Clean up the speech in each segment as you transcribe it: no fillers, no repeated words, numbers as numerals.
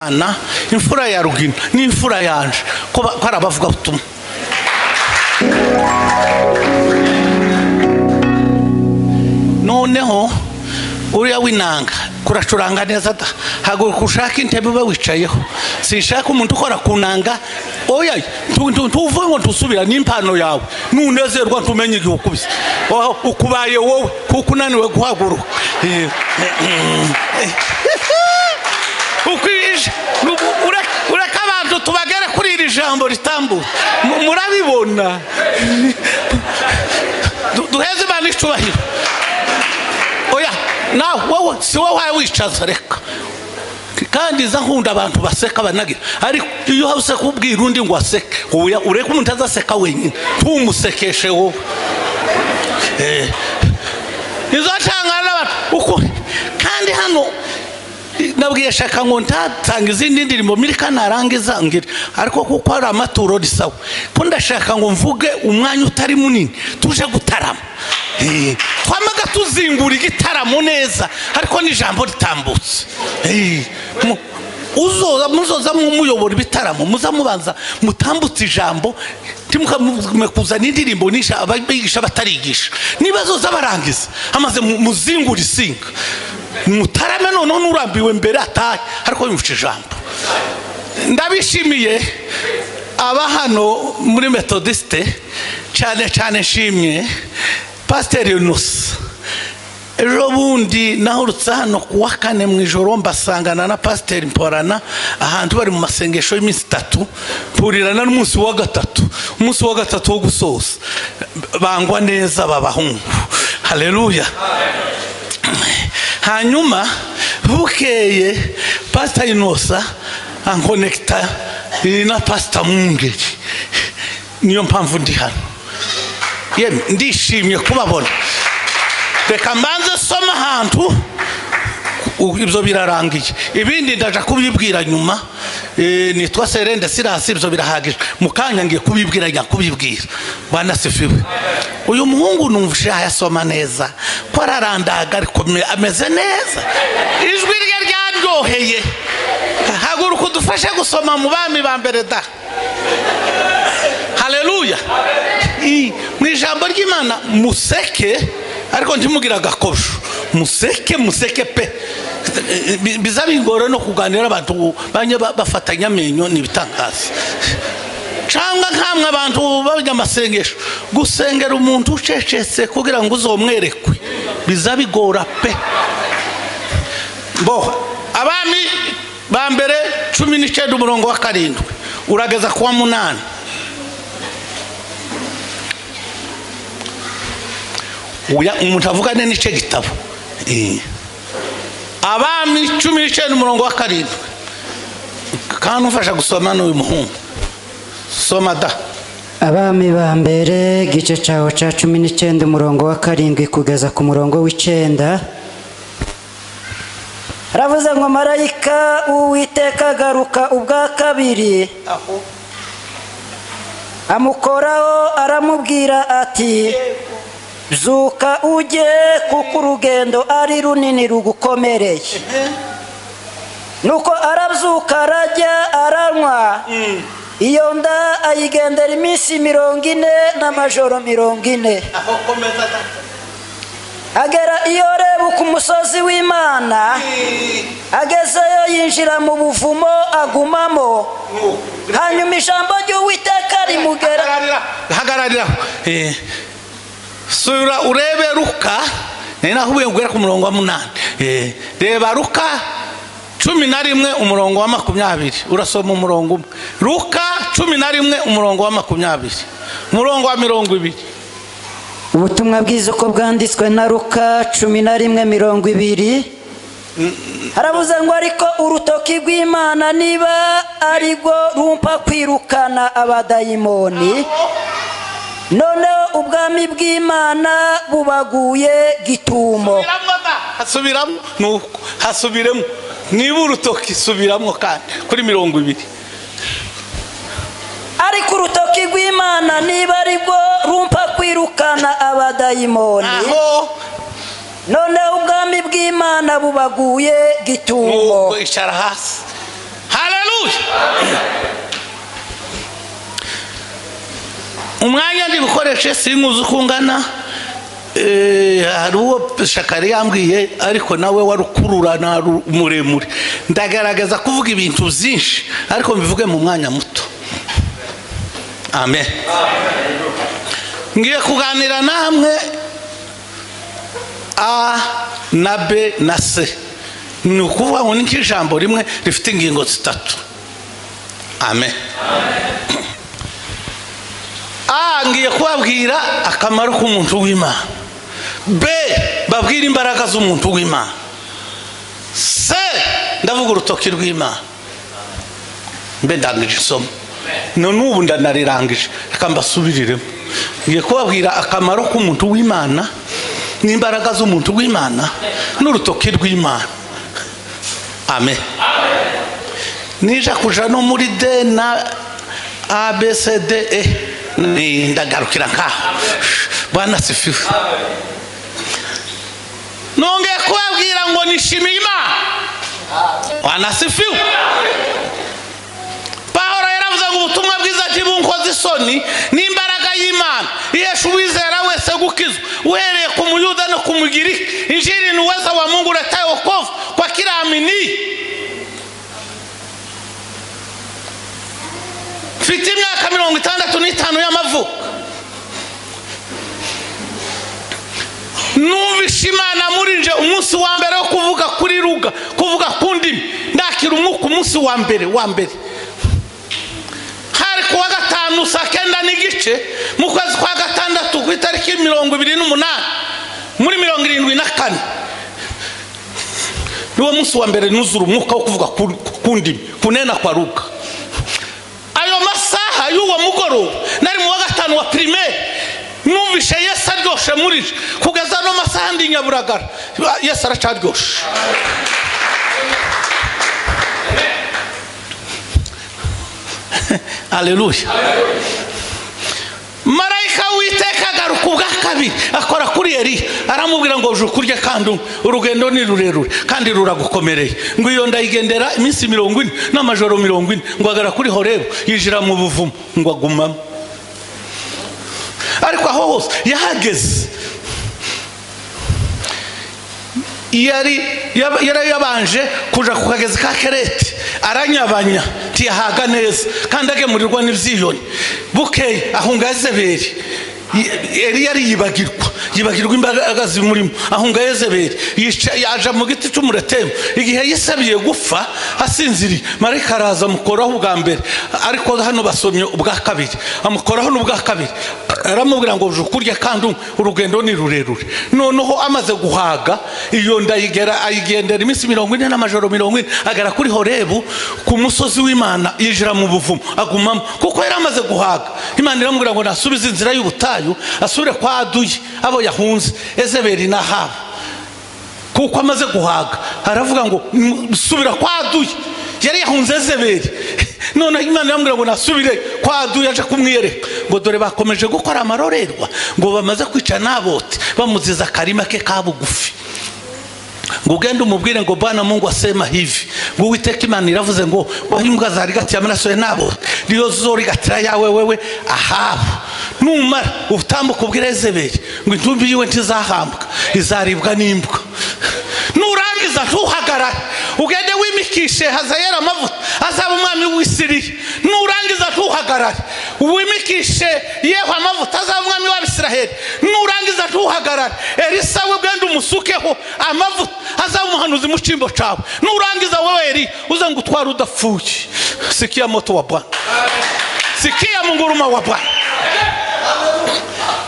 Ana imfura ya Rugina n'imfura yanje ko arabavuga butumwa. Noneho uriya w'inanga kuracuranga neza da, haguruka ushaka intebe ube wicayeho. Sinshaka umuntu ukora ku nanga, oya ntuvuge ngo ntusubira n'impano yawe, nunezerwa ntumenye igihe ukubise ukubaye wowe kuko unaniwe guhaguruka. Ureka abantu tubagere kuri iri jambo ritambuka, murabibona. Duheze Imana icubahiro. Oya nawe wowe si wowe wicaza, reka. Kandi za nkunda abantu baseka banagira, ariko iyo hause kubwira undi ngo aseke, oya ureke umuntu azaseka wenyine, ntumusekeshe wowe. Izatangana n'abantu uko. Kandi hano nabwiye Shaka ngo ntatanga izindi ndirimbo mirika narangiza ngira, ariko kuko ari amaturo risawa, ko ndashaka ngo mvuge umwanya utari munini tuje gutarama. Twamaga tuzingura igitaramo neza, ariko n'ijambo ritambutse. Uzoza muzoza mumuyobora ibitaramo, muza mubanza mutambutse ijambo, timukamume kuzana indirimbo nisha abigisha batarigisha. Niba zoza barangiza amaze muzingura isinga mutarame, noneho nurambiwe mbere atahe, ariko yumva ijambo. Ndabishimiye aba hano muri Methodiste, cyane cyane nshimye Pastor Yunus. Ejo bundi nahurutse hano kuwa kane mu ijoro mbasangana na Pastor Mporana ahantu bari mu masengesho y'iminsi 3, mpurirana n'umunsi wa gatatu, umunsi wa gatatu wo gusoza. Bangwa neza babahungu. Haleluya. Hanyuma bukeye Pastor Inosa ankonekta na Pastor Mungeri, niyo mpamvu ndi hano. Yemwe ndishimye kubabona. Reka mbanze soma ahantu ibyo birarangiye, ibindi ndaja kubibwira nyuma. Nitwa Serende Sirasi, ibyo birahagije mukanya ngiye kubibwira nyakubibwira. Bwana sifiwe. Uyu muhungu numvise yasoma neza, ko ararandaga ariko ameze neza, ijwi rye ryaryoheye. Haguruka udufashe gusoma mu Bami ba mbere da. Haleluya. Mu ijambo ry'Imana museke, ariko ntimugira agakosho. Museke museke pe, bizabingora no kuganira abantu banye bafatanya amenyo nibitangaza. Cyangwa nkamwe abantu babijya amasengesho, gusengera umuntu ucecetse kugira ngo uzomwerekwe bizabigora pe. Bo Abami ba mbere 19 umurongo wa 7 urageza kuwa 8. Uya umuntu avugane n'ice gitabo. Abami 19 umurongo wa 7. Kandi ufasha gusoma n'uyu muhungu. Soma da. Abami ba mbere gice cyawo ca 19 umurongo wa 7 kugeza ku murongo w'9. Ravuze ngo marayika Uwiteka agaruka ubwa kabiri, amukoraho aramubwira ati zuka ujye kuko urugendo ari runini rugukomereye. Nuko arabyuka arajya aranywa, iyo nda ayigendera iminsi 40 n'amajoro 40. Agera iyo Horebu ku musozi w'Imana, agezeyo yinjira mu buvumo agumamo. Hanyuma ijambo ry'Uwiteka rimugera. Hagararira. Sura urebe Luka, nahuye ngwera ku murongo wa 8. Reba Luka 11 umurongo wa 20. Urasoma umurongo umwe. Luka 11 umurongo wa 20. Umurongo wa 20. Ubutumwa bwiza uko bwanditswe na Luka 11:20. Harabuze ngo ariko urutoki rw'Imana niba ari rwo rumpa kwirukana abadayimoni, noneho ubwami bw'Imana bubaguye gitumo. Hasubiramo nuko hasubiremo niba urutoki subiramo kandi kuri 20. Ariko urutoki rw'Imana niba ari rwo rumpa kwirukana abadayimoni, noneho ubwami bw'Imana bubaguye gitumo. Icara hasi. Umwanya ndi bukoreshe sinkuzi uko ungana. Hari uwo Shakari yambwiye, ariko nawe warukururana muremure. Ndagaragaza kuvuga ibintu byinshi, ariko mbivuge mu mwanya muto. Amen. Ngiye kuganira namwe A na B na C. Ni ukuvuga ngo ni nk'ijambo rimwe rifite ingingo zitatu. Amen. A, ngiye kubabwira akamaro k'umuntu w'Imana. B, babwira imbaraga z'umuntu w'Imana. C, ndavuga urutoki rw'Imana. Mbe ndangije isomo. None ubu ndanarangije, reka mbasubiriremo. Ngiye kubabwira akamaro k'umuntu w'Imana n'imbaraga z'umuntu w'Imana n'urutoki rw'Imana. Amen. Nija kuja no muri D na A B C D E, ndagarukira nkaho. Bwana sifiwe. Nongeye kubabwira ngo nishimiye Imana. Bwana sifiwe. Pawulo yaravuze ngo ubutumwa bwiza ntibunkoze isoni, n'imbaraga y'Imana ihesha uwizera wese gukizwa, uhereye ku Muyuda no ku Mugiriki. Injili ni uweza wa Mungu uletaye wokovu kwa kila amini. Mfite imyaka 65 y'amavuko. Numvishe Imana muri nje umunsi wa mbere wo kuvuga kuri ruga, kuvuga ku ndimi. Ndakira umwuka umunsi wa mbere. Hari kuwa gatanu saa 9:15 mu kwezi kwa gatandatu ku itariki 28 muri 74. Niwo munsi wa mbere nuzura umwuka wo kuvuga ku ndimi, kunena kwa ruga. Ayo masaha y'uwo mugoroba nari mu wa gatanu wa primaire, numvishe Yesu aryoshe muri nje kugeza no masaha ndi Nyaburagara. Yesu aracaryoshe. Haleluya. Marayika w'Uwiteka agaruka ubwa kabiri akora kuri Eliya, aramubwira ngo uje kurya kandi urugendo ni rurerure kandi ruragukomereye. Ngo iyo ndayigendera iminsi 40 n'amajoro 40, ngo agara kuri Horebu yinjira mu buvumo ngo agumamo. Ariko aho hose yahageze yari yabanje kuja ku kagezi ka Kereti, aranyabanya ntiyahaga neza kandi agemurirwa n'ivyiyoni. Bukeye ahunga Yezebeli. Eliya yibagirwa imbaraga zimurimo, ahunga Yezebeli, yaja mu giti cy'umuretemu. Igihe yisabiye gupfa asinziriye, marayika araza amukoraho ubwa mbere, ariko hano basomye ubwa kabiri, amukoraho n'ubwa kabiri, aramubwira ngo uje kurya kandi urugendo ni rurerure. Noneho amaze guhaga iyo ndayigera, ayigendera iminsi 40 n'amajoro 40, agera kuri Horebu ku musozi w'Imana, yinjira mu buvumo agumamo kuko yari amaze guhaga. Imana iramubwira ngo nasubize inzira y'ubutayu, asubire kwa aduye abo yahunze Ezebeli na Ahabu, kuko amaze guhaga. Aravuga ngo subira kwa aduye, yari yahunze Ezebeli. None Imana iramubwira ngo nasubire kwa aduye, aje kumwiyereka ngo dore bakomeje gukora amarorerwa, ngo bamaze kwica Naboti bamuziza akarima ke ka bugufi. Ngo ugende umubwire ngo Bwana Mungu asema hivi, ngo Uwiteka Imana iravuze ngo imbwa zarigatiye amaraso ya Naboti niyo zorigatira yawe wewe Ahabu. Numara utambuka ubwire Yezebeli ngo intumbi yiwe ntizahambwa, izaribwa n'imbwa. Nurangiza ntuhagarare, ugende wimikishe Hazayeli amavuta azaba umwami w'Isiriya. Nurangiza ntuhagarare, wimikishe Yehu amavuta azaba umwami w'Abisiraheli. Nurangiza ntuhagarare, Elisa we ugende umusukeho amavuta azaba umuhanuzi mu cyimbo cawe. Nurangiza wewe Eli uze ngo utware udapfuye. Sikia moto wa Bwana, sikia munguruma wa Bwana.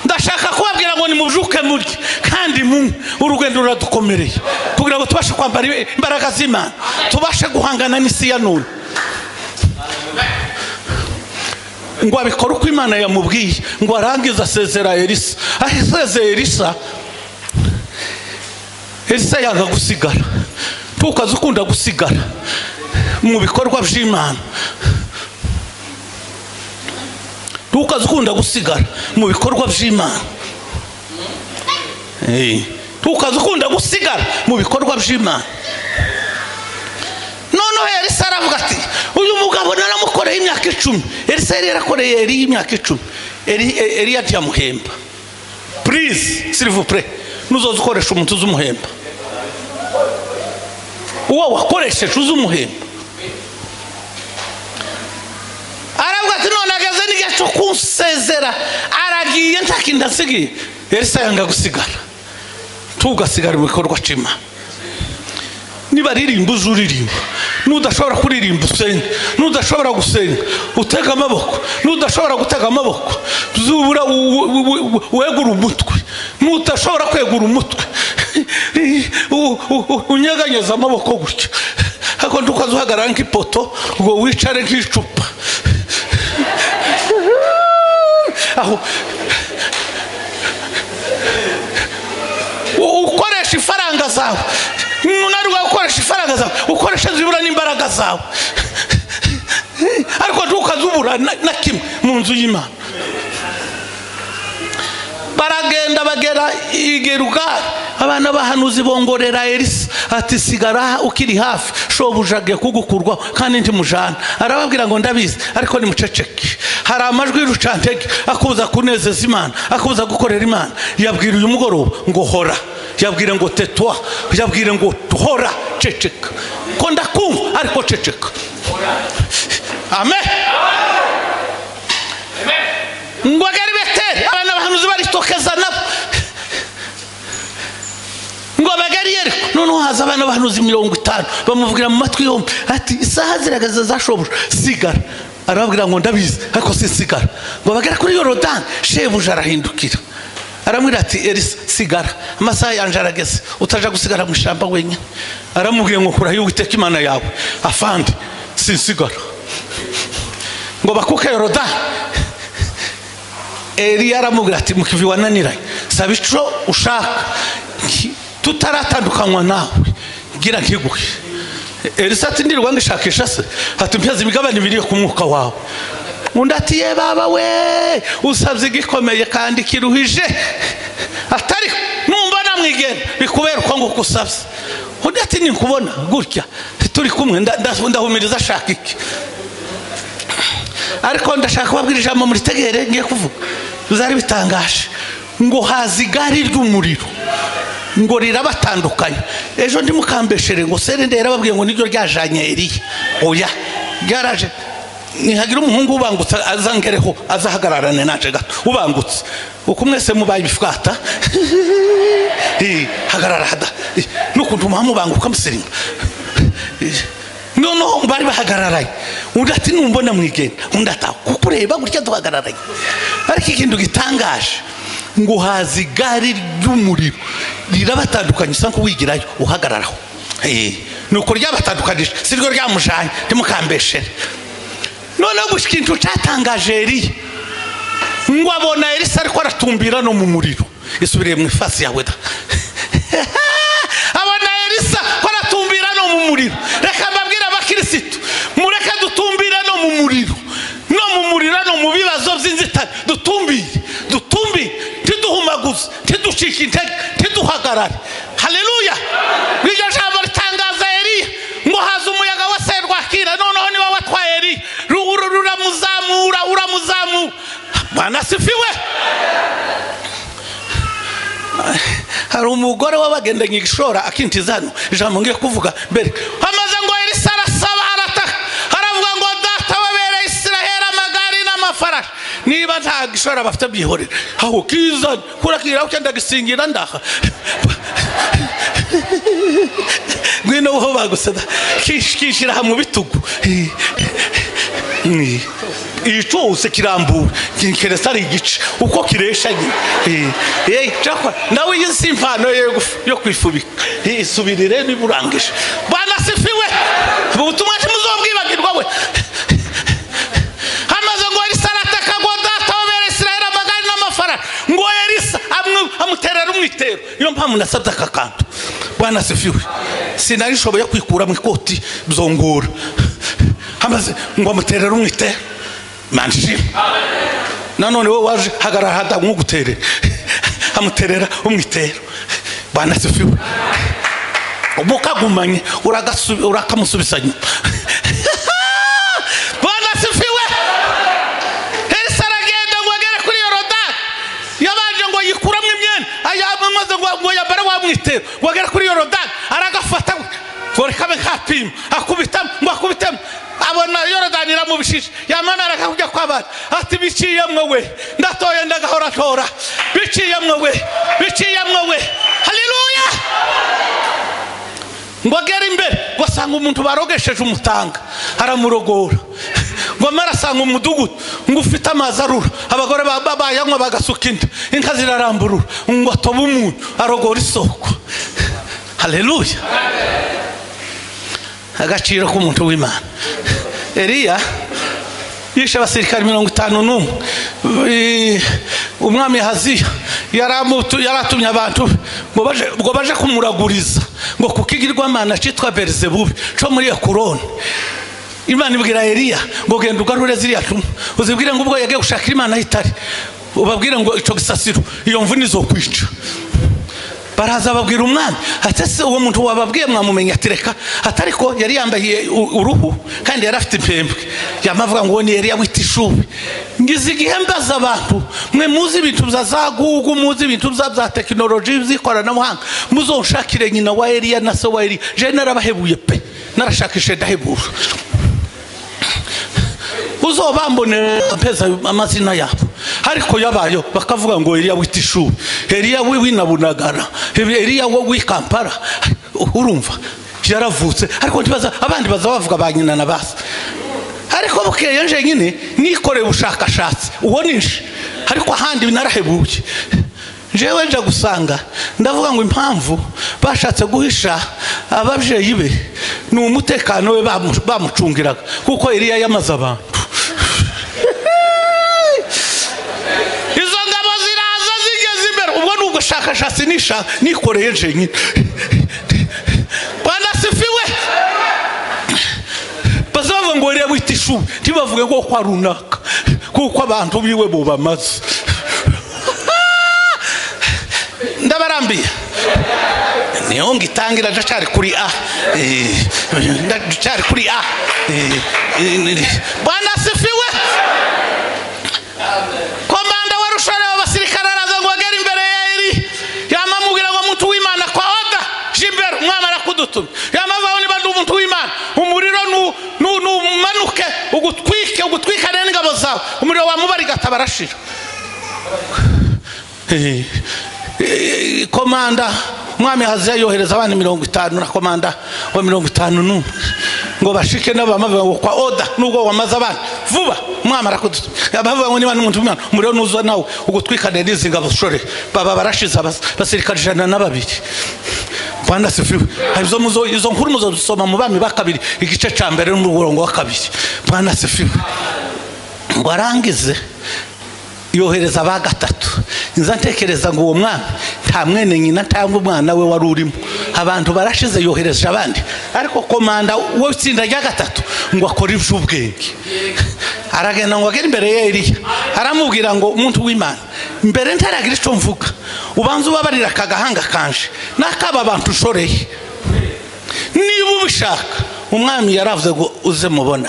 Ndashaka kubabwira ngo nimubyuke murye kandi munywe, urugendo ruradukomereye kugira ngo tubashe kwambara imbaraga z'Imana, tubashe guhangana n'isi ya none. Ngo abikore uko Imana yamubwiye, ngo arangize asezera Elisa. Asezeye Elisa, Elisa yanga gusigara. Tukaza ukunda gusigara mu bikorwa by'Imana. Tukaza ukunda gusigara mu bikorwa by'Imana. Tukaza ukunda gusigara mu bikorwa by'Imana. Noneho Elisa aravuga ati uyu mugabo naramukoreye imyaka 10. Elisa yari yarakoreye Eliya imyaka 10. Eliya ntiyamuhemba. Please, s'il vous plaît, nuzoza ukoresha umuntu uzumuhemba. Uwo wakoresheje uzumuhemba. Aravuga ati none ageze n'igihe cyo kunsezera, aragiye nta kindi asigiye. Elisa yanga gusigara. Tugasigara mu bikorwa c'Imana. Niba ririmba uzuririmba, nudashobora kuririmba usenge, nudashobora gusenga utega amaboko, nudashobora gutega amaboko zubura wegura umutwe, nudashobora kwegura umutwe unyeganyeza amaboko gutya, ariko ntukazuhagarara nk'ipoto ngo wicare nk'icupa. Aho ukoresha ifaranga zawe, nunarwa ukoresha ifaranga zawe, ukoresha zibura n'imbaraga zawe, ariko ntukazubura na kimwe mu nzu y'Imana. Baragenda bagera i Gilugari, abana bahanuzi bongorera Elisa ati sigara ukiri hafi, shobuja agiye kugukurwaho kandi ntimujana. Arababwira ngo ndabizi ariko nimuceceke. Hari amajwi y'urucantege akubuza kunezeza Imana, akubuza gukorera Imana. Yabwira uyu mugoroba ngo hora, yabwira ngo tetwa, yabwira ngo hora, ceceka, ko ndakumva ariko ceceka. Amen. Ngo agere Beteli, abana bahanuzi baritokeza nabo ngo bagari Yeriko. Noneho haza abana bahanuzi 50 bamuvugira mu matwi yombi ati isaha ziragaze zashobuja, sigara. Arababwira ngo ndabizi ariko sinsigara. Ngo bagera kuri Yorodani, shebuja arahindukira aramubwira ati Elisa sigara, amasaha yanje arageze, utaja gusigara mu ishyamba wenyine. Aramubwiye ngo kurahiye Uwiteka Imana yawe, afande sinsigara. Ngo bakuke Yorodani, Eliya aramubwira ati mukivi wananiranye, saba ico ushaka tutaratandukanywa nawe, ngira nkiguhe. Elisa ati ndirirwa ngishakisha se, ati mpeze imigabane ibiri yo ku mwuka wawe. Undi ati ye baba we, usabye igikomeye kandi kiruhije, atari numva namwigenda bikubera uko nguko usabye. Undi ati ninkubona gutya turi kumwe ndahumiriza ashaka iki. Ariko ndashaka kubabwira ijambo muritegere ngiye kuvuga bizari bitangaje. Ngo haza igari ry'umuriro ngo rirabatandukanye. Ejo ndimukambeshere ngo serende yarababwiye ngo niryo ryajanye Eliya. Oya, ryaraje. Nihagira umuhungu ubangutse azangereho azahagararane naje gato. Ubangutse uko mwese mubaye bifata, hagarara hada nukuntu mubanguka musirimba. Noneho bari bahagararanye, undi ati numbona mwigenda, undi ati kukureba gutya duhagararanye. Ariko ikintu gitangaje ngo haza igari ry'umuriro rirabatandukanye, usa nk'uwigirayo uhagararaho. Nuko ryabatandukanije, siryo ryamujanye, ntimukambeshere. Noneho gushika ikintu cyatangaje Eliya, ngo abona Elisa ariko aratumbira no mu muriro. Isubiriye mu ifasi yawe da. Abona Elisa ko aratumbira no mu muriro. Reka mbabwire abakirisitu, mureke dutumbire no mu muriro, no mu muriro, no mu bibazo by'inzitane. Dutumbire, dutumbire, ntiduhumaguze, ntiducike intege, ntiduhagarare. Haleluya. Iryo jambo ritangaza Eliya ngo haza umuyaga wa serwakira. Noneho niba watwaye Eliya uramuzamura, uramuzamura. Bwana asifiwe. Hari umugore wabagendanye igishora akintiza hano ijambo ngiye kuvuga mbere. Hamaze ngo Elisa arasaba, arataka, aravuga ngo data wabereye Israheli amagari n'amafarashi, niba nta gishora bafite byihorera, aho kiza kurakira ucyenda gisingira ndaha ngwino ho bagusada kishira mu bitugu icose kirambura kinkeresa ari igice uko kireshanye. Cyakora nawe iyi si impano yo kwifubika, isubirire niburangije. Bwana asifiwe. Ubutumwa ntimuzobwibagirwa we. Hamaze ngo Elisa arataka ngo data wabere Israheli amagari n'amafarasi, ngo Elisa amuterera umwitero. Iyo mpamvu nasabye aka kantu. Bwana asifiwe. Sinarishoboye kwikura mu ikoti byongora. Hamaze ngo amuterera umwitero. Manshi. Nanone wowe waje hagarara hada nkugutere. Amuterera umwitero. Bwana asifiwe. Ubukagumanye urakamusubisanya. Bwana asifiwe. Elisa aragenda ngo agere kuri Murima akubitamo ngo akubitemo abona Yorodani iramubishije yamana akajya kwabana ati biciyemwe we ndatoye ndagahora tora biciyemwe we biciyemwe we. Haleluya. Ngo agere imbere ngo asanga umuntu barogesheje umutanga aramurogora. Ngo amara asanga umudugudu ngo ufite amazi arura abagore bayanywa bagasuka inda inka ziraramburura ngo atobe umuntu arogora isoko. Haleluya. Agaciro k'umuntu w'Imana. Eliya yishe abasirikari 51. Umwami Haziya yaratumye abantu ngo baje kumuraguriza ngo kukigirwamana cyitwa Beelzebub cyo muri Ekuroni. Imana ibwira Eliya ngo genda ugarure ziriya ntumwa uzibwire ngo ubwo yagiye gushakira Imana itari ubabwire ngo ico gisasiro iyo mvune izokwica. Baraza babwira umwami ati se uwo muntu wababwiye mwamumenya? Ati reka. Atariko yari yambaye uruhu kandi yari afite impembwe. Yamavuga ngo ni Eliya w'itishubi. Ngize igihe mbaza abantu mwe muzi ibintu bya za Google muzi ibintu bya tekinoloji by'ikoranabuhanga muzonshakire nyina wa Eliya na se wa Eliya. Je narabahebuye pe narashakishe ndahebura. Uzobambone mpeza amazina yabo ariko yabayo bakavuga ngo Eliya w'itishubi, Eliya w'inabunagara, Eliya w'ikampara. Urumva yaravutse ariko ntibaza abandi baza bavuga ba nyina na base. Ariko bukeye nje nyine nikoreye ubushakashatsi uwo ninje ariko ahandi narahebuye. Jewe nja gusanga ndavuga ngo impamvu bashatse guhisha ababyeyi be ni umutekano we bamucungiraga kuko Eliya yamaze abantu. Izo ngabo ziraza zigeze imbere ubwo nubwo shakashatsi nisha nikoreye nje nyine. Bwana sifiwe. Bazavuga ngo Eliya w'itishubi ntibavuge ngo kwa runaka kuko abantu biwe bo bamaze. Ndabarambiye niyo ngitangira ndacari kuri A ndacari kuri A. Bwana sifiwe. Komanda wa rushore w'abasirikare araza ngo agere imbere ya Eli yamamubwira ngo muntu w'Imana kwa oda jimbere umwami arakudutumye. Yamavaho niba ndi umuntu w'Imana umuriro numanuke ugutwike ugutwikane n'ingabo zawe. Umuriro wamubarigata barashira. Komanda umwami Haziya yohereza abandi 50 na komanda wa 51 ngo bashike n'abamavuga ngo kwa oda nubwo wamaze abandi vuba umwami arakudutumye. Abavuga ngo niba n'umuntu w'Imana umuriro nuza nawe ugutwikane n'izi ngabo ushore baba barashize abasirikare 102. Bwana sifiwe. Izo nkuru muzosoma mu bami bakabiri igice ca mbere n'umurongo wa 2. Bwana sifiwe. Ngo arangize yohereza ba gatatu. Nza ntekereza ngo uwo mwami nta mwene nyina cyangwa umwana we wari urimo abantu barashize yohereje abandi ariko komanda wo itsinda rya gatatu ngo akore iby'ubwenge. Aragenda ngo agere imbere ya Eliya aramubwira ngo umuntu w'Imana mbere ntaragira ico mvuga ubanza ubabarira akagahanga kanje nakaba abantu ushoreye niba ubishaka. Umwami yaravuze ngo uze mubona.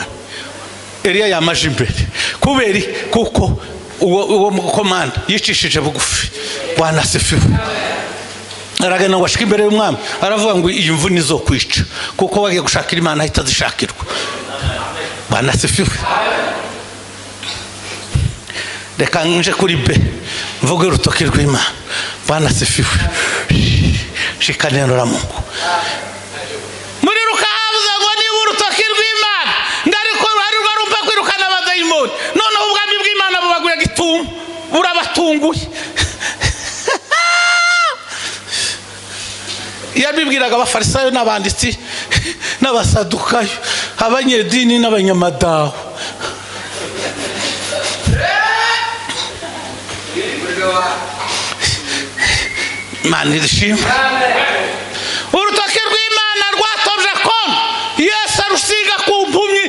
Eliya yamaje imbere kubera kuko uwo komanda yicishije bugufi. Bwana sifiwe. Aragenda ngo ashike imbere y'umwami aravuga ngo iyi mvune izokwica kuko wagiye gushakira Imana itazishakirwa. Bwana sifiwe. Reka nje kuri B mvuge urutoki rw'Imana. Bwana sifiwe. Shikanenura Mungu. Muri rukahabuza ngo niba urutoki rw'Imana ngariko ari rwo rumpa kwirukana abadayimoni noneho ubwami bw'Imana bubaguye gitumo burabatunguye. Yabibwiraga abafarisayo n'abanditsi n'abasadukayo abanyedini n'abanyamadaho. Imana irishimwe. Urutoki rw'Imana rwatobye kono Yesu arusiga ku mpumyi.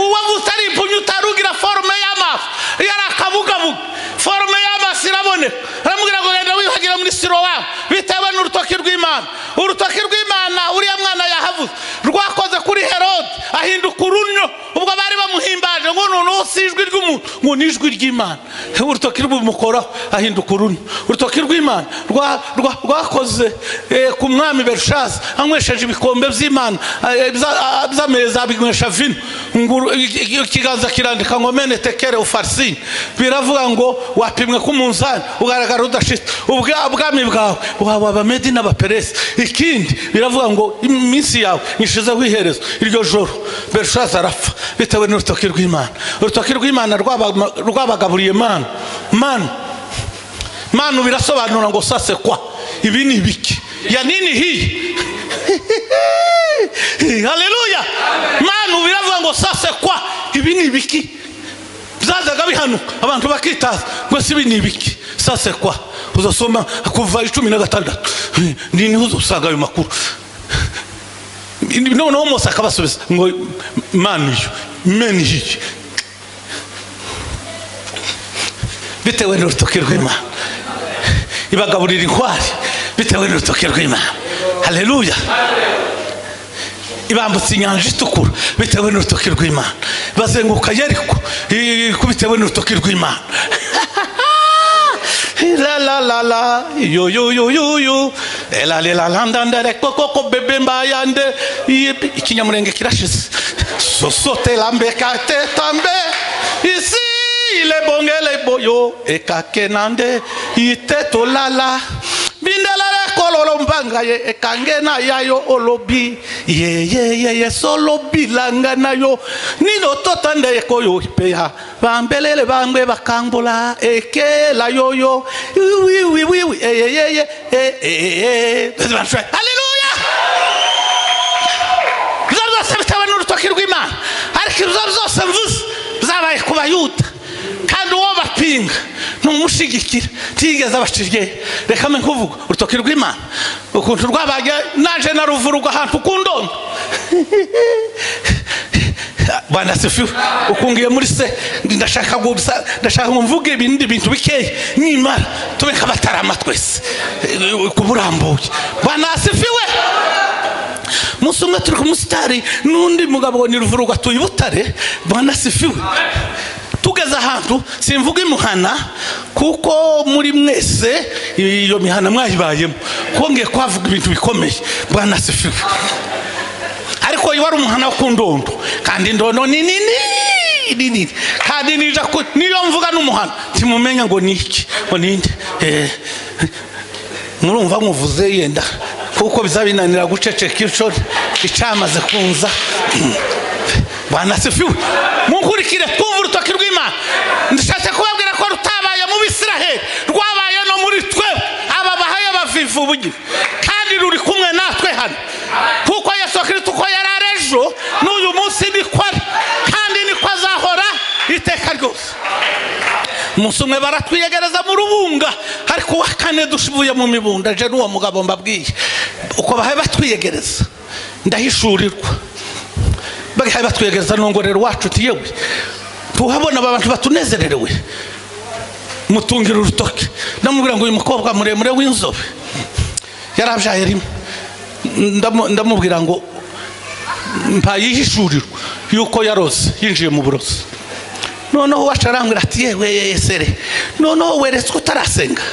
Uwavutse ari impumyi utarugira forume y'amaso yari akabugabuga forume y'amaso iraboneka. Aramubwira ngo genda wiyuhagira muri Silowamu bitewe n'urutoki rw'Imana. Urutoki rw'Imana uriya mwana yahavuze rwakoze kuri Herode ahinduka urunyo. Ubwo bari bamuhinduye Baramuhimbaje ngo noneho si ijwi ry'umuntu, ngo ni ijwi ry'Imana. Urutoki rw'umukoraho ahinduka uruno. Urutoki rw'Imana rwakoze ku mwami Belushaza, anywesheje ibikombe by'Imana by'ameza, abinywesha vino. Ikiganza kirandika ngo mene tekere ufarsini, biravuga ngo wapimwe ku munzani ugaragara udashitse, ubwami bwawe buhawe Abamedi n'Abaperesi. Ikindi biravuga ngo iminsi yawe nyishizeho iherezo. Iryo joro Belushaza arapfa bitewe n'urutoki rw'Imana. Urutoki rw'Imana rwabagaburiye manu. Manu manu birasobanura ngo sase kwa ibi ni ibiki ya nini hii. Haleluya. Manu biravuga ngo sase kwa ibi ni ibiki. Byazaga bihanuka abantu bakitaza ngo si ibi ni ibiki, sase kwa. Uzasoma kuva 16 ni niho uzasanga ayo makuru. Noneho Mose akabasubiza ngo manu iyo meni hii, bitewe n'urutoki rw'Imana. Ibagaburira inkwari bitewe n'urutoki rw'Imana. Haleluya. Ibambutse inyanja itukura bitewe n'urutoki rw'Imana. Bazenguka Yeriko bitewe n'urutoki rw'Imana. La la la la yo yo yo yo yo la la la ndandere koko bebe mbayande. Ikinyamurenge kirashize. Sosote lambeka te tambe isi le bongele boyo ekakenande iteto lala bindelele kololo mbanga ye ekangena yayo olobi ye ye ye ye solo bilanga nayo nino totande koyo peya bambelele bangwe bakangbola ekela yoyo wi wi wi wi ye ye ye e e. Haleluya. Byose bitewe n'urutoki rw'Imana. Ariko ibyo byose mvuze byabaye ku Bayuda, kandi uwo bapinga numushigikira tigeze abashirye. Reka mbe nkuvuga urutoki rw'Imana ukuntu rwabaye naje naruvuruga ahantu ku ndondo. Bwana asifiwe. Ukungiye muri se ndashaka gusa, ndashaka mvuge ibindi bintu bikeye nimara tube kabatarama twese kuburambuye. Bwana asifiwe. Umunsi umwe turi ku musitari n'undi mugabo ni ruvuruga tuyi Butare. Bwana asifiwe. Tugeze ahantu simvuga imuhana kuko muri mwese iyo mihana mwayibayemo, kuko ngiye kuhavuga ibintu bikomeye. Bwana asifiwe. Ariko iyo wari umuhana wo ku ndondo, kandi indondo ni nini nini, kandi nija niyo mvuga n'umuhana ntimumenya ngo ni iki ngo ninde. Murumva nkuvuze yenda kuko bizabinanira guceceka ico icamaze kunza. Bwana asifiwe. Munkurikire twumva urutoki rw'Imana. Ndashatse kubabwira ko rutabaye mu Bisiraheli, rwabaye no muri twe aba bahaye bavivu bugi, kandi ruri kumwe natwe hano, kuko Yesu Kristo uko yari ari ejo n'uyu munsi niko ari, kandi niko azahora iteka ryose. Umunsi umwe baratwiyegereza mu rubunga, ariko wa kane dushibuye mu mibunda je n'uwo mugabo mbabwiye uko bahaye batwiyegereza ndahishurirwa. Bahaye batwiyegereza nongorero wacu uti yewe tuhabona aba bantu batunezererewe, mutungira urutoki. Ndamubwira ngo uyu mukobwa muremure w'inzobe yarabyaye rimwe, ndamubwira ngo mpayihishurirwa yuko yaroze yinjiye mu burozi. Noneho wacarambwira ati yewe yesere, noneho weretswe utarasenga,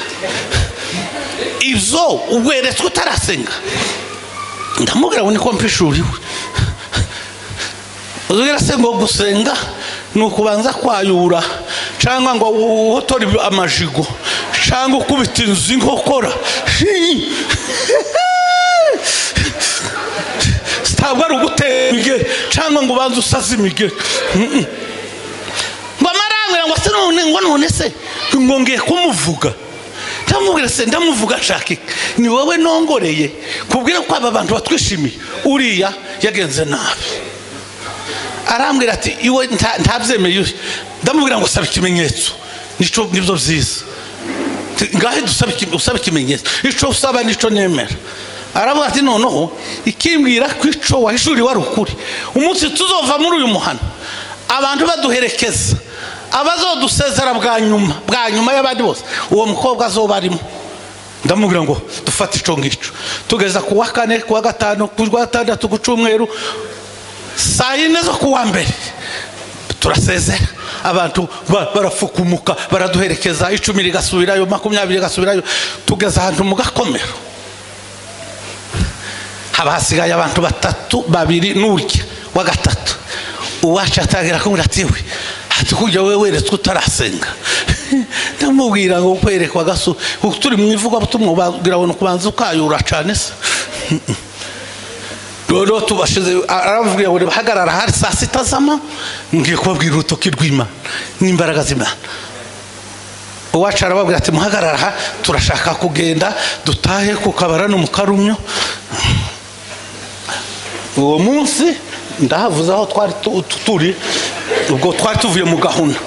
ibyo weretswe utarasenga. Ndamubwira ngo niko mpishuriwe. Uzubwira se ngo gusenga ni ukubanza kwayura, cyangwa ngo uhotore amajigo, cyangwa ukubita inzu inkokora. Ntabwo ari ugutera imigeri cyangwa ngo ubanze usaze imigeri. Ngo amarangwira ngo se none ngo none se ngo ngiye kumuvuga. Ndamubwira se ndamuvuga nshaka iki? Ni wowe nongoreye kubwira ko aba bantu batwishimiye, uriya yagenze nabi. Arambwira ati iwe ntabyemeye. Ndamubwira ngo saba ikimenyetso, nico nibyo byiza. Ngahe dusaba ikimenyetso, ico usaba nico nemera. Aravuga ati noneho ikimbwira ko ico wahishuriwe ari ukuri, umunsi tuzova muri uyu muhana abantu baduherekeza, abazodusezera bwa nyuma y'abandi bose, uwo mukobwa azoba arimo. Ndamubwira ngo dufate ico ngico. Tugeza ku wa kane, ku wa gatanu, ku wa gatandatu, ku cyumweru, saa yine zo ku wa mbere Turasezera, abantu barafukumuka, baraduherekeza, 10 rigasubirayo, 20 rigasubirayo, tugeze ahantu mu gakomero. Haba hasigaye abantu 3, 2 n'urya wa gatatu. Uwacu atangira kumbwira ati we, ati kujya wewe weretswe utarasenga. Ndamubwira ngo kwerekwa gaso, turi mu ivuga butumwa bagira ngo kubanza ukayura cyane se. Rero tubashize, aravuga ngo bahagarara hari saa 6 z'amanywa, ngiye kubabwira urutoki rw'Imana n'imbaraga z'Imana. Uwacu arababwira ati muhagarara, turashaka kugenda dutahe ku kabara no mu karumyo. Uwo munsi ndahavuze aho twari turi, ubwo twari tuvuye mu gahunda.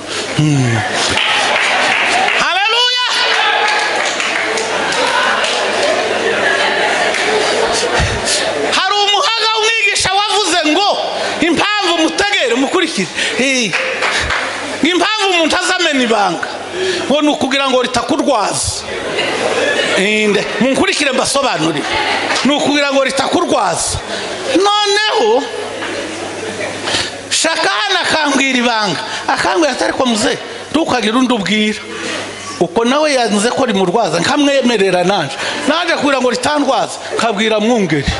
Haleluya! Hari umuhanga umwigisha wavuze ngo impamvu mutegere mukurikire, impamvu umuntu azamena ibanga ngo ni ukugira ngo ritakurwaza. Munkurikire mbasobanurire, ni ukugira ngo ritakurwaza. Noneho shaka hano akambwira ibanga, akambwira ati ariko muze ntukagira undi ubwira, uko nawe yanze ko rimurwaza nkamwemerera nanje kugira ngo ritandwaza, nkabwira mwungeri,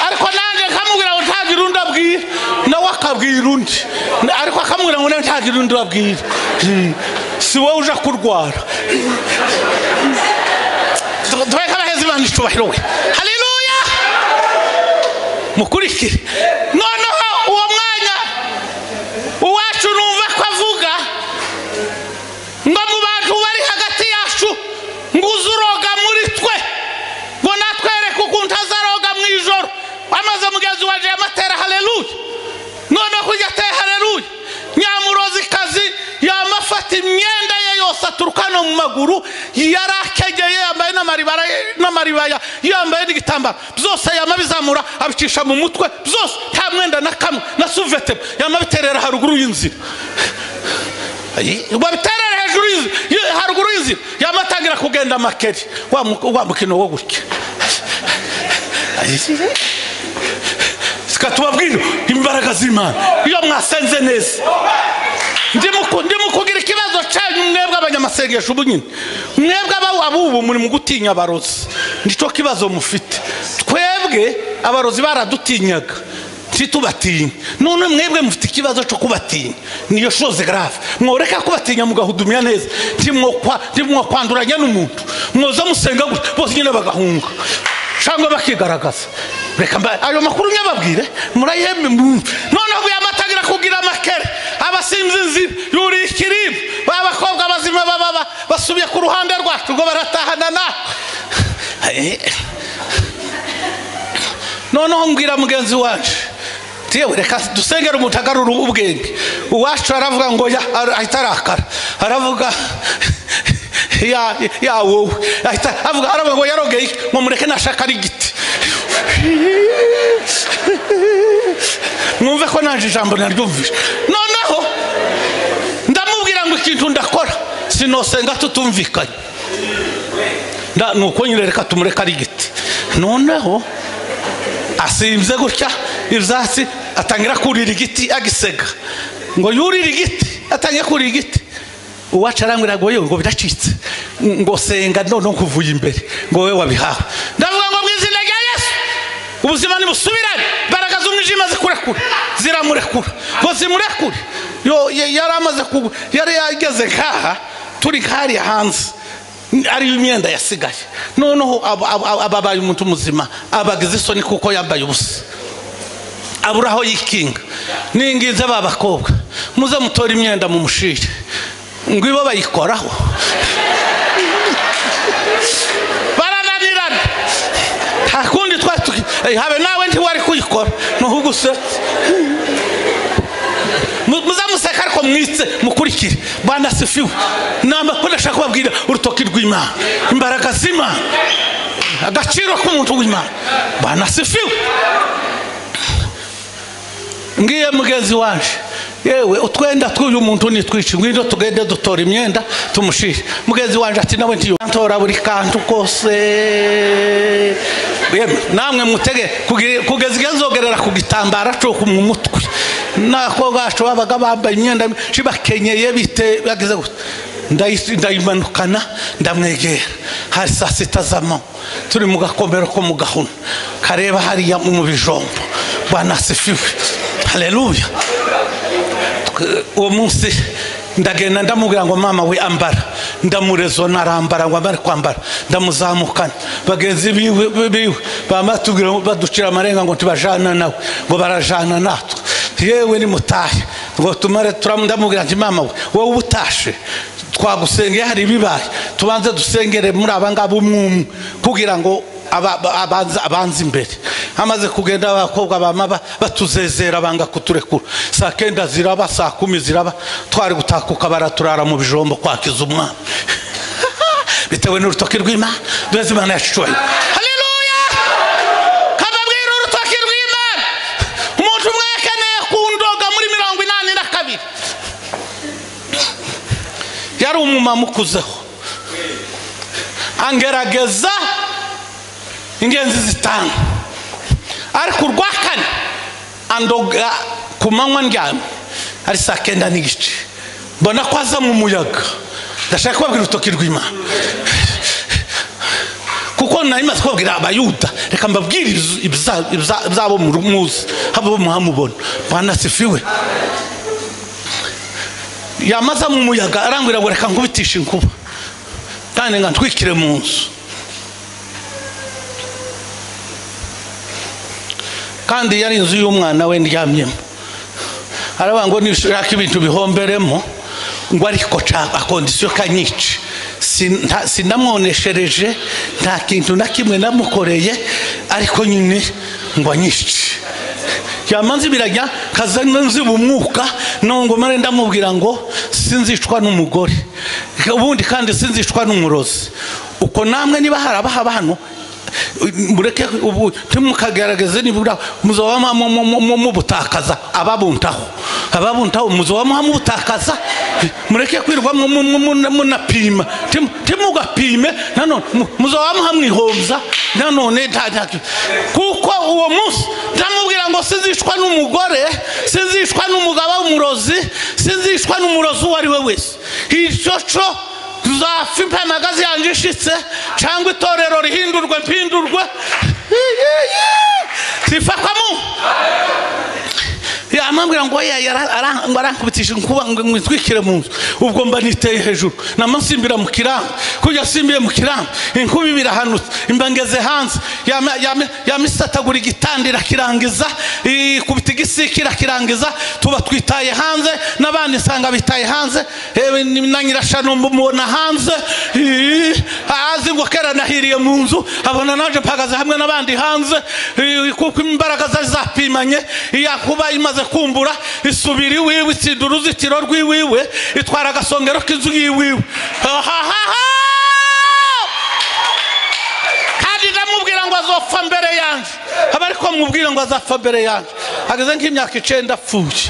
ariko nanje nkamubwira ngo ntagira undi abwira, nawe akabwira undi, ariko akamubwira ngo nawe ntagira undi abwira. Si wowe uja kurwara. Tubaye abaheza Imana icubahiro we. Haleluya! Mukurikire. Noneho uwo mwanya uwacu numva ko avuga ngo mu bantu bari hagati yacu ngo uzuroga muri twe, ngo natwereke ukuntu azaroga mu ijoro. Amaze mugenzi wanje yamatera haleluya. Noneho kujya atera haleluya, nyamurozikazi yamafata imyenda ye yose aturuka no mu maguru, yarakegeye, yambaye n'amaribaya, yambaye n'igitambaro byose, yamabizamura abicisha mu mutwe byose, nta mwenda na kamwe na suvete, yamabiterera haruguru y'inzira, babiterera hejuru y'inzira, haruguru y'inzira, yamatangira kugenda makeri wa mukino wo gutya. Tubabwira imbaraga z'Imana iyo mwasenze neza. Ndimo kugira ikibazo cyanyu mwebwe abanyamasengesho ubu nyine, mwebwe abubu muri mu gutinya abarozi, nicyo kibazo mufite. Twebwe abarozi baradutinyaga ntitubatinya, none mwebwe mufite ikibazo cyo kubatinya, niyo chose grave. Mworeka kubatinya mugahudumya neza, ntimwokwanduranya n'umuntu, mwoza musenga gutya bose nyine bagahunga cyangwa bakigaragaza. Reka ayo makuru nyababwire murayembe. Noneho yamatagira kugira amakere, abasinzi inzira yuri ikiribu, babakobwa bazima baba basubiye ku ruhande rwacu ngo baratahana na. Noneho mbwira mugenzi wacu tiyewe reka dusengere umuntu agarura ubwenge. Uwacu aravuga ngo ahita arakara, aravuga ya wowe, ahita avuga, aravuga ngo yarogeye ngo mureke nashaka ari igiti. Mwumve ko nanje ijambo naryumvise. Noneho ndamubwira ngo ikintu ndakora sinosenga tutumvikanye, nuko nyine reka tumureke ari igiti. Noneho asimze gutya ibyatsi, atangira kurira igiti agisega, ngo yurire igiti, atangira kurira igiti. Uwacu arambwira ngo yewe ngo biracitse, ngo senga none nkuvuye imbere ngo wowe wabihawe. Ndavuga ngo mu izina rya Yesu ubuzima nibusubirane, imbaraga z'umwijima zikurekure, ziramurekura, ngo zimurekure. Yo yari amaze yari yageze nkaha turi nkariya hanze, ariyo imyenda yasigaye. Noneho ababaye umuntu muzima, abagize isoni kuko yambaye ubusa, abura aho yikinga. Ninginze ba bakobwa muze mutora imyenda mu mushire, ngo ibo bayikoraho. Barananirana, nta kundi twari, habe nawe ntiwari kuyikora, nuhugu usetse. Muzamuseka ariko mwitse mukurikire. Bwana asifiwe. Namba ndashaka kubabwira urutoki rw'Imana, imbaraga z'Imana, agaciro k'umuntu w'Imana. Bwana asifiwe. Ngiye mugenzi wanje, yewe utwenda tw'uyu muntu nitwici, ngwino tugende dutora imyenda tumushire. Mugenzi wanje ati nawe ntiyo ntora buri kantu kose. Yemwe namwe mutege kugeza igihe nzogerera ku gitambara cyo ku mutwe. N'abakobwa bacu babaga bambaye imyenda bakenyeye bite bageze ndayimanukana ndamwegera. Hari saa sita z'amanywa turi mu gakomero ko mu gahuna kareba hariya mu bijombo. Bwana asifiwe, haleluya. Uwo munsi ndagenda ndamubwira ngo mama we ambara, ndamurezo narambara ngo amare kwambara, ndamuzamukana. Bagenzi biwe bamatubwira baducira amarenga ngo tubajana nawe, ngo barajana natwe. Yewe ni mutahe ngo tumare ndamubwira nti mama we wowe utashe twagusengeye hari ibibaye, tubanze dusengere muri aba ngaba umwumwe kugira ngo abanze imbere. Amaze kugenda abakobwa bama batuzezera banga kuturekura. Saa 9 ziraba, saa 10 ziraba, twari gutakuka baraturara mu bijombo kwakiza umwana bitewe n'urutoki rw'Imana. Duheze Imana yacu icyubahiro. Haleluya. Kababwira urutoki rw'Imana. Umuntu umwe yakeneye kundoga muri 82 yari umumama ukuzeho, angerageza ingenzi zitanu, ariko urwa kane andoga ku manywa ndyamye ari saa 9:15, mbona ko aza mu muyaga. Ndashaka kubabwira urutoki rw'Imana kuko nari maze kubabwira abayuda, reka mbabwire ibyabo muzi habo muhamubona. Bwana asifiwe. Yamaza mu muyaga arambwira ngo reka nkubitishe inkuba kandi nga ntwikire mu nzu. Kandi yari inzu y'umwana we ndyamyemo. Aravuga ngo nishaka ibintu bihomberemo ngo ariko akondisiyo kanyice. Sinamwoneshereje, nta kintu na kimwe namukoreye, ariko nyine ngo anyice. Yamanze birajya kaza nziba umwuka nongo mare ndamubwira ngo sinzicwa n'umugore ubundi kandi sinzicwa n'umurozi. Uko namwe niba harabaha hano mureke ubu ntimukagaragaze nibura muzoba mubutakaza ababuntaho muzoba mubutakaza. Mureke kwirwa munapima, timugapime nanone muzoba muhamwihomza nanone. Kuko uwo munsi ndamubwira ngo sinzicwa n'umugore, sinzicwa n'umugabo w'umurozi, sinzicwa n'umurozi uwo ari we wese. Icyo cyo tuzafa impamagazi yanjye ishitse cyangwa itorero rihindurwe mpindurwe sifakwamo. Yamambwira ngo arankubitije inkuba ngo ntwikire mu nzu. Ubwo mba niteye hejuru namansimbira mu kirambi, kujya simbiye mu kirambi inkuba ibirahanutse, imba ngeze hanze yamisatagura igitanda irakirangiza, ikubita igisiki irakirangiza, tuba twitaye hanze n'abandi nsanga bitaye hanze. Na nyirashano mubona hanze azi ngo kera nahiriye mu nzu, abona naje mpagaze hamwe n'abandi hanze, kuko imbaraga zari zapimanye. Iyakuba imaze kumbura isubira iwiwe, itsinda uruzitiro rw'iwiwe, itwara agasongero k'inzu y'iwiwe. Kandi ndamubwira ngo azopfa mbere yanjye, aba ariko mubwira ngo azapfa mbere yanjye, ageze nk'imyaka 9 apfuye.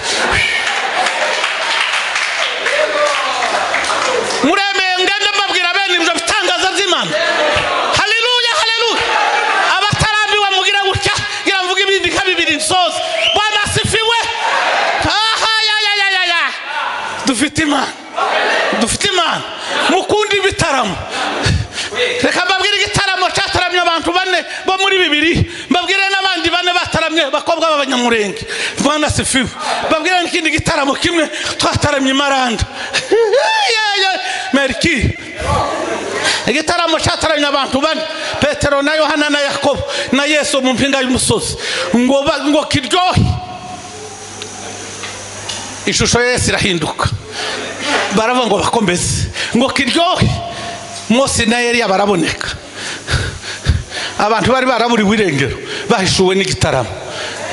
Muremeye ngende mbabwira bene ibyo bitangaza by'Imana. Haleluya, haleluya. Abatarambiwe mugira gutya, ngira mvuge ibindi nka bibiri nsoze. Bwana asifiwe. Aha ya ya ya ya. Dufite Imana, dufite Imana. Mukundi ibitaramo. Reka mbabwire igitaramo cyataramye abantu bane bo muri bibiri, mbabwire n'abandi bane bataramye bakobwa b'abanyamurenge. Bwana asifiwe. Mbabwire n'ikindi gitaramo kimwe twataramye Imaranda. Meriki. Igitaramo cyataramye abantu bane, Petero na Yohana na Yakobo na Yesu mu mpinga y'umusozi, ngo kiryohe. Ishusho ya Yesu irahinduka, baravuga ngo bakomeze ngo kiryohe. Mose na Eliya baraboneka. Abantu bari baraburiwe irengero bahishuwe n'igitaramo.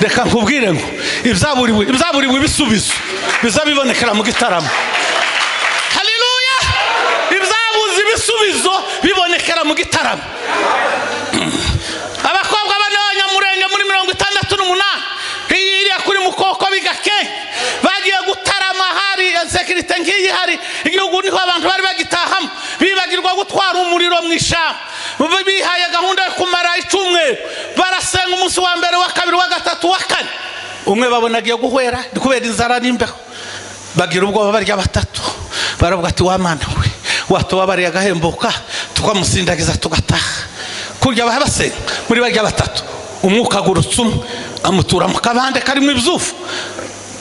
Reka nkubwire ngo ibyaburiwe ibisubizo bizabibonekera mu gitaramo. Haleluya. Ibyabuze ibisubizo bibonekera mu gitaramo. Abakobwa bane b'abanyamurenge muri 68 iriya kuri mukoko bigake bagiye gutarama, hari insécurité ngiyi hari igihugu niho abantu bari bagitahamo, bibagirwa gutwara umuriro mu ishamba. Bihaye gahunda yo kumara icyumweru, barasenga umunsi wa mbere, wa kabiri, wa gatatu, wa kane. Umwe babona agiye guhwera kubera inzara n'imbeho, bagira ubwoba barya batatu, baravuga ati wa Mana we, watubabariye agahembuka tukamusindagiza tugataha. Kurya basenga muri barya batatu, umwuka agurutse umwe amutura mu kabande karimo ibyufu.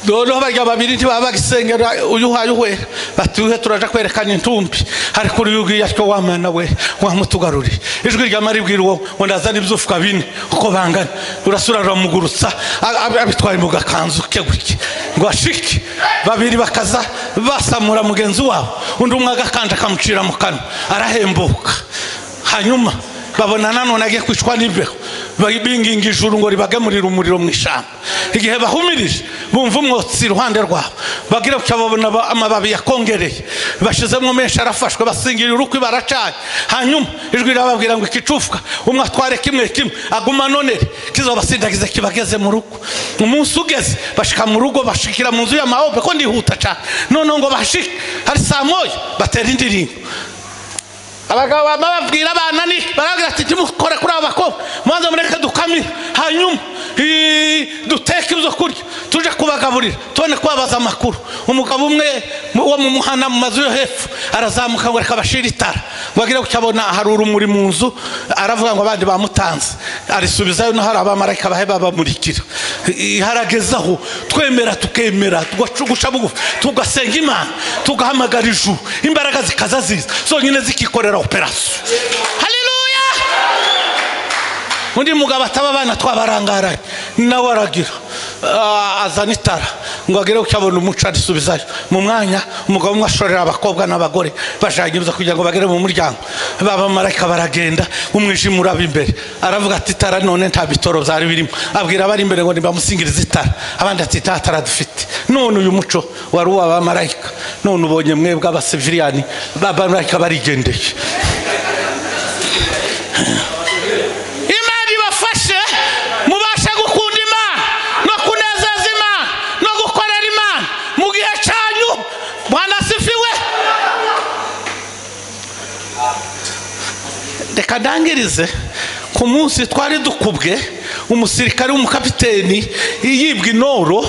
Noneho barya babiri ntibaba bagisengera uyu uhaye uhwera, bati uhe turaja kwerekana intumbi, ariko uyu ugiye atyo wa Mana we wamutugaruriye. Ijwi rya Mari ribwira uwo ngo ndazana ibyufuka bine uko bangana, urasura ruramugurutsa abitwaye mu gakanzu ke gutya ngo ashike. Babiri bakaza basamura mugenzi wabo, undi umwe agakanja akamucira mu kanwa arahembuka. Hanyuma babona nanone agiye kwicwa n'imbeho, binginga ijuru ngo ribagemurire umuriro mu ishyamba. Igihe bahumirije bumva umwotsi iruhande rwabo, bagira gutya babona amababi yakongereye bashizemo menshi arafashwe, basingira urukwi baracanye. Hanyuma ijwi rirababwira ngo ikicufwa umwe atware kimwe kimwe aguma nonere kizobasindagiza kibageze mu rugo. Umunsi ugeze bashika mu rugo, bashikira mu nzu y'amahobe ko ndihuta cyane. Noneho ngo bashike hari saa moya batera indirimbo. Abagabo bababwira abana ni barabwira ati ntimukore kuri aba bakobwa, mubanze mureke dukamire, hanyuma duteke ibyo kurya tuje kubagaburira tubone kubabaza amakuru. Umugabo umwe wo mu muhana mu mazu yo hepfo arazamuka ngo reka bashire itara, ngo agire gutya abona hari urumuri mu nzu, aravuga ngo abandi bamutanze, arisubizayo no hari abamarayika bahe babamurikira. Haragezaho twemera tukemera guca bugufi tugasenga Imana tugahamagara ijuru, imbaraga zikaza ziza zonyine zikikorera operasiyo. Haleluya! Undi mugabo ataba abana twabarangaranye nawe aragira azana itara ngo agere gutya abona umuco arisubizayo. Mu mwanya umugabo umwe ashorera abakobwa n'abagore bajanye ibyo kugira ngo bagere mu muryango, babamarayika baragenda, umwijima uraba imbere. Aravuga ati itara none nta bitoro byari birimo, abwira abari imbere ngo nibamusingirize itara, abandi ati nta tara dufite. None uyu muco wari uw'abamarayika, none ubonye mwebwe abasiviliyani babamarayika barigendeye. Imana ibafashe mubashe gukunda Imana no kunezeza Imana no gukorera Imana mu gihe cyanyu. Bwana asifiwe. Reka ndangirize ku munsi twari dukubwe umusirikare w'umukapiteni yibwa inoro,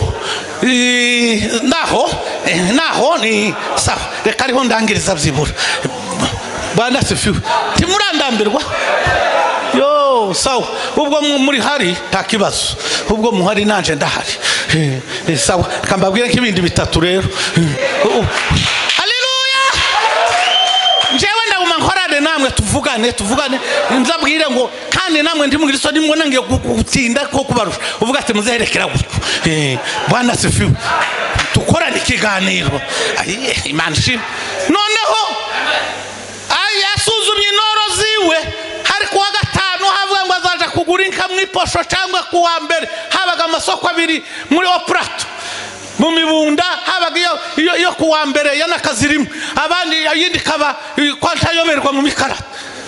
naho ni sawa, reka ariho ndangiriza byibura. Bwana asifiwe. Ntimurandambirwa? Yo sawa, ubwo muri hari nta kibazo, ubwo muhari nanje ndahari. Sawa, reka mbabwire nk'ibindi bitatu rero. Haleluya! Njyewe ndaguma nkorane namwe, tuvugane nzabwire ngo kandi namwe ndimugire isoni mbona ngiye gutinda ko kubarusha, uvuga ati muzerekera gutyo. Bwana asifiwe. Tukorane ikiganiro. Imana ishimwe. Noneho yasuzumye inoro ziwe, hari kuwa gatanu havuga ngo azaja kugura inka mu iposho cyangwa kuwa mbere. Habaga amasoko abiri muri Operato mu Mibunda, habaga iyo kuwa mbere yanakazirimo, abandi yindi kaba kwa ntayoberwa mu mikarata.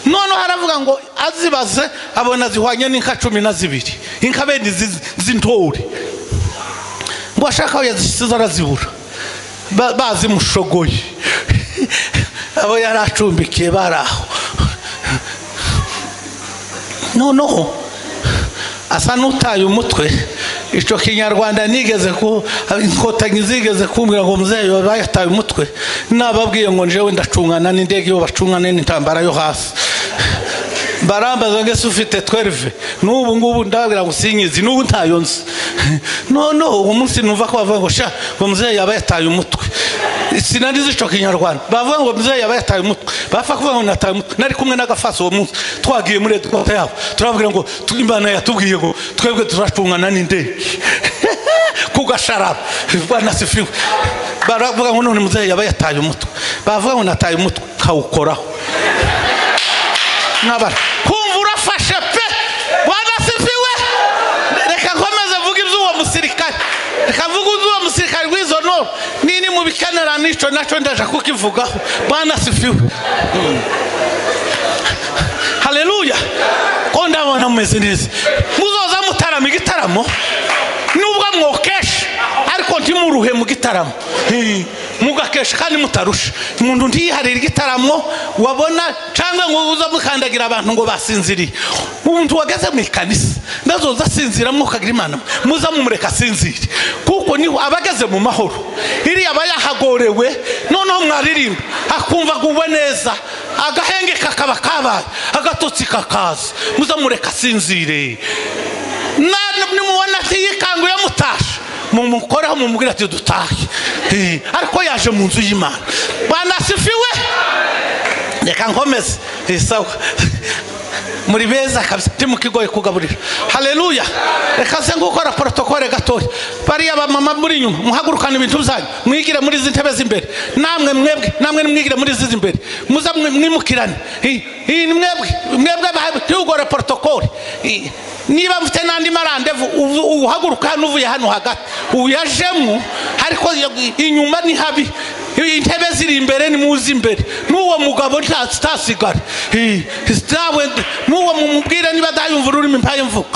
Noneho haravuga ngo azibaze abona zihwanye n'inka 12, inka bene z'intore, ngo ashaka aho yazisize arazibura, bazimushogoye abo yari acumbikiye bari aho. Noneho asa n'utaye umutwe. Icyo kinyarwanda nigeze ku inkotanyi zigeze kumbwira ngo muzehe bayataye umutwe, nababwiye ngo njewe ndacungana n'indege yo bacungana n'intambara yo hasi. Barambaza ngo ese ufite 12? N'ubu ngubu ndababwira ngo sinyizi, n'ubu ntayo nzi. Noneho uwo munsi numva ko bavuga ngo sha ngo muzehe yaba yataye umutwe, sinari nzi ico kinyarwanda. Bavuga ngo muzehe yaba yataye umutwe, bapfa kuvuga ngo nataye umutwe. Nari kumwe n'agafaso uwo munsi twagiye muri edikota yabo, turababwira ngo Imana yatubwiye ngo twebwe turacungana n'indege ku gasharaba. Bwana asifiwe. Baravuga ngo none muzehe yaba yataye umutwe, bavuga ngo nataye umutwe kawukoraho nkabara kumva urafashe pe. Bwana asifiwe. Reka nkomeze mvuge iby'uwo musirikare, reka mvuge iby'uwo musirikare w'izo noro nini mubikenera nico naco ndaja kukivugaho. Bwana asifiwe. Haleluya. Ko ndabona mumeze neza, muzoza mutarama igitaramo nubwo mwokesha, ariko ntimuruhe mu gitaramo. Mugakesha kandi mutarusha. Umuntu ntiyiharira igitaramo wabona cyangwa ngo uza mukandagira abantu ngo basinziriye. Umuntu wageze mu ikanisa ndazoza asinzira mwukagira Imana, muza mumureka asinzire, kuko niho abageze mu mahoro. Iriya aba yahagorewe, noneho mwaririmba akumva agubwe neza, agahenge kakaba kabaye, agatotsi kakaza, muza mureka asinzire. Nimubona atiyikanguye mutashe, mumukoreho mumubwire ati dutahe. Ariko yaje mu nzu y'Imana. Bwana asifiwe. Reka nkomeze. Sawa. Muri beza kabisa, timukigoye kugaburira. Haleluya. Reka se ngukora protocole gatoya. Bariya ba mama muri nyuma muhagurukana ibintu byanyu, mwigire muri izi ntebe z'imbere. Namwe mwebwe, namwe mwigire muri izi z'imbere. Muza mwimukirane. Mwebwe, mwebwe tugore protocole. Niba mfite nandi marandevu uhaguruka hano uvuye hano hagati uyajemo, ariko inyuma ni habi, intebe ziri imbere ni muzi imbere. N'uwo mugabo ntasigara, n'uwo mumubwire niba adayumva ururimi mpaye mvuga,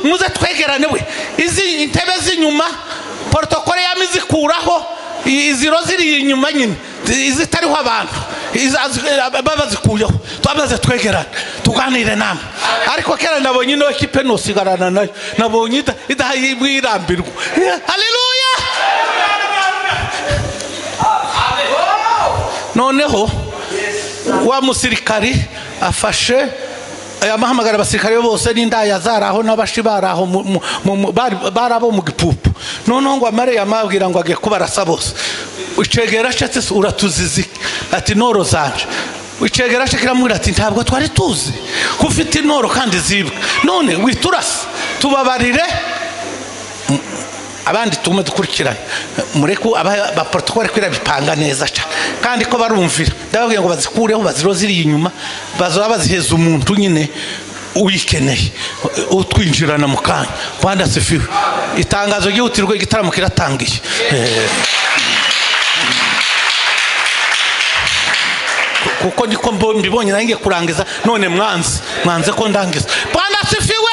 muze twegerane we. Izi intebe z'inyuma protocole yamizikuraho, iziro ziri inyuma nyine izitariho abantu babazikuyeho, twamaze twegerana tuganire namwe. Ariko kera nabonye ino ekipe nosigarana nayo, nabonye idahayirambirwa. Haleluya. Noneho wa musirikari afashe amahamagara abasirikare bose n'indaya zaraho n'abashi baraho barabo mu gipupu. Noneho ngo amare yamabwira ngo agiye kubarasa bose. Icegera cye uratuzizi ati noro zanje. Icegera cye kiramubwira ati ntabwo twari tuzi ko ufite inoro kandi zibwe, none witurasa tubabarire abandi tume dukurikirane. Mureko aba protocole kwira bipanga neza cyane kandi ko barumvira. Ndababwiye ngo bazikureho baziro ziri inyuma, bazoba baziheza umuntu nyine uyikeneye utwinjirana mu kanya. Bwana asifiwe. Itangazo ryihutirwa, igitaramo kiratangiye. Kuko niko mbibonye nange kurangiza, none mwanze ko ndangiza. Bwana asifiwe.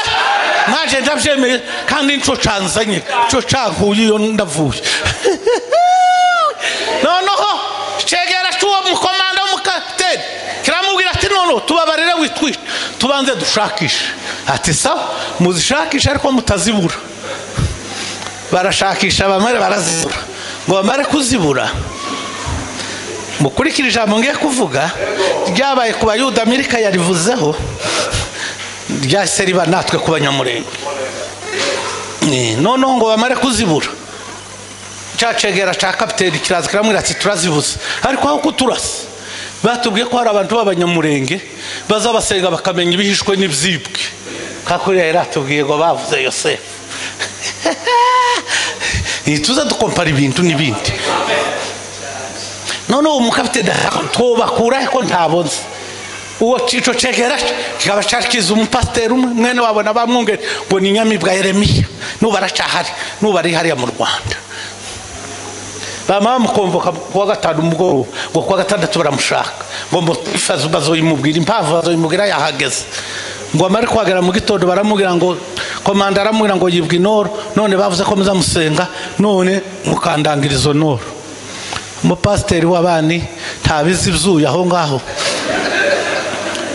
Naje ndabyemeye kandi nico canzanye, nico cankuye iyo ndavuye. Noneho cegera cy'uwo mukomanda w'umukapiteni kiramubwira ati nono tubabarire witwica, tubanze dushakishe. Ati sawa, muzishakishe ariko mutazibura. Barashakisha bamare barazibura. Ngo bamare kuzibura, mukurikira ijambo ngiye kuvuga ryabaye ku Bayuda, Amerika yarivuzeho, ryahise riba natwe ku Banyamurenge. Noneho ngo bamare kuzibura, cacegera ca kapiteni kiraza kiramubwira ati turazibuze, ariko aho kuturasa batubwiye ko hari abantu b'Abanyamurenge bazabasenga bakamenya ibihishwe n'ibyibwe. Kakuriya yaratubwiye ngo bavuze Yosefu. Ntituza dukompara ibintu n'ibindi. None uwo mukapiteni twobakura ko ntabonze. Uwo cico cegera kikaba cakiza umupasiteri umwe mwene wabona bamwungere ngo ni Nyamibwa Yeremiya, nubu aracahari, nubu ari hariya mu Rwanda. Bama bamukomvoka kuwa gatanu umugoroba, ngo kuwa gatandatu baramushaka, ngo mutifazo bazoyimubwira impamvu bazoyimubwira yahageze. Ngo amare kuhagera mu gitondo baramubwira ngo komanda aramubwira ngo yibwa inoro, none bavuze ko muzamusenga, none mukandangira izo noro. Umupasiteri w'abandi ntabizi ibyuye aho ngaho.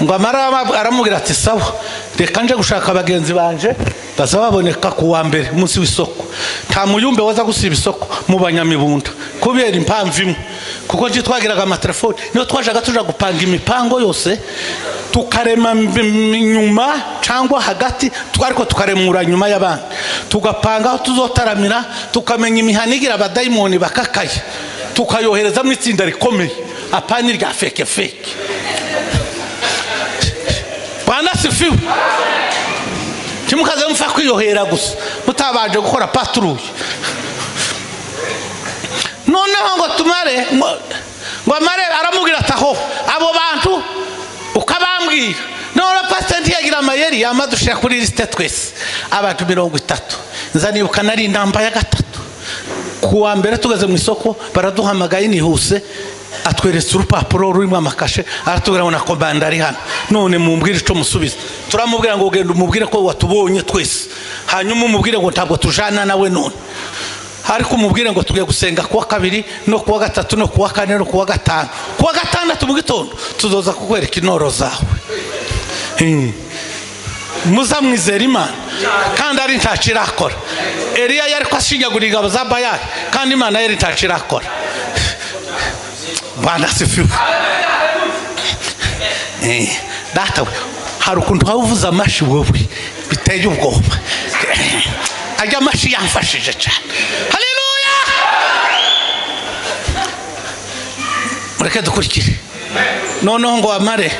Ngo amara aramubwira ati sawa, reka nje gushaka abagenzi banje bazababoneka ku wa mbere umunsi w'isoko. Nta muyumbe waza gusiba isoko mu Banyamibunda kubera impamvu imwe, kuko nje twagiraga amatelefone, niyo twajaga tuja gupanga imipango yose tukarema nyuma cyangwa hagati, ariko tukaremura nyuma y'abandi, tugapanga aho tuzotaramira, tukamenya imihanigira abadayimoni bakakaye, tukayohereza mu itsinda rikomeye, apani rya feke feke. Bwana asifiwe. Kimukaze mfa kwiyohera gusa mutabanje gukora patrouille. Noneho ngo tumare ngo amare aramubwira ati aho abo bantu ukabambwira. None pastor ntiyagira amayeri yamadushira kuri liste twese abantu 30. Nzanibuka nari inamba ya gatatu. Kuwa mbere tugeze mu isoko baraduhamagaye nihuse, atweretse urupapuro rurimo amakashe, aratubwira ngo na komanda ari hano, none mumbwire ico musubiza. Turamubwira ngo ugenda umubwire ko watubonye twese, hanyuma umubwire ngo ntabwo tujana nawe. None Ariko umubwire ngo tugiye gusenga kuwa kabiri no kuwa gatatu no kuwa kane no kuwa gatanu, kuwa gatandatu mu gitondo tuzoza kukwereka intoro zawe. Muzamwizera Imana kandi ari ntacyo irakora. Eliya yari ko ashinyagura ingabo za Bayali kandi Imana yari ntacyo irakora. Bwana asifiwe. Data we, hari ukuntu waba amashi wowe biteye ubwoba. Ajya amashi yamfashije cyane. Haleluya! Mureke dukurikire. Noneho ngo amare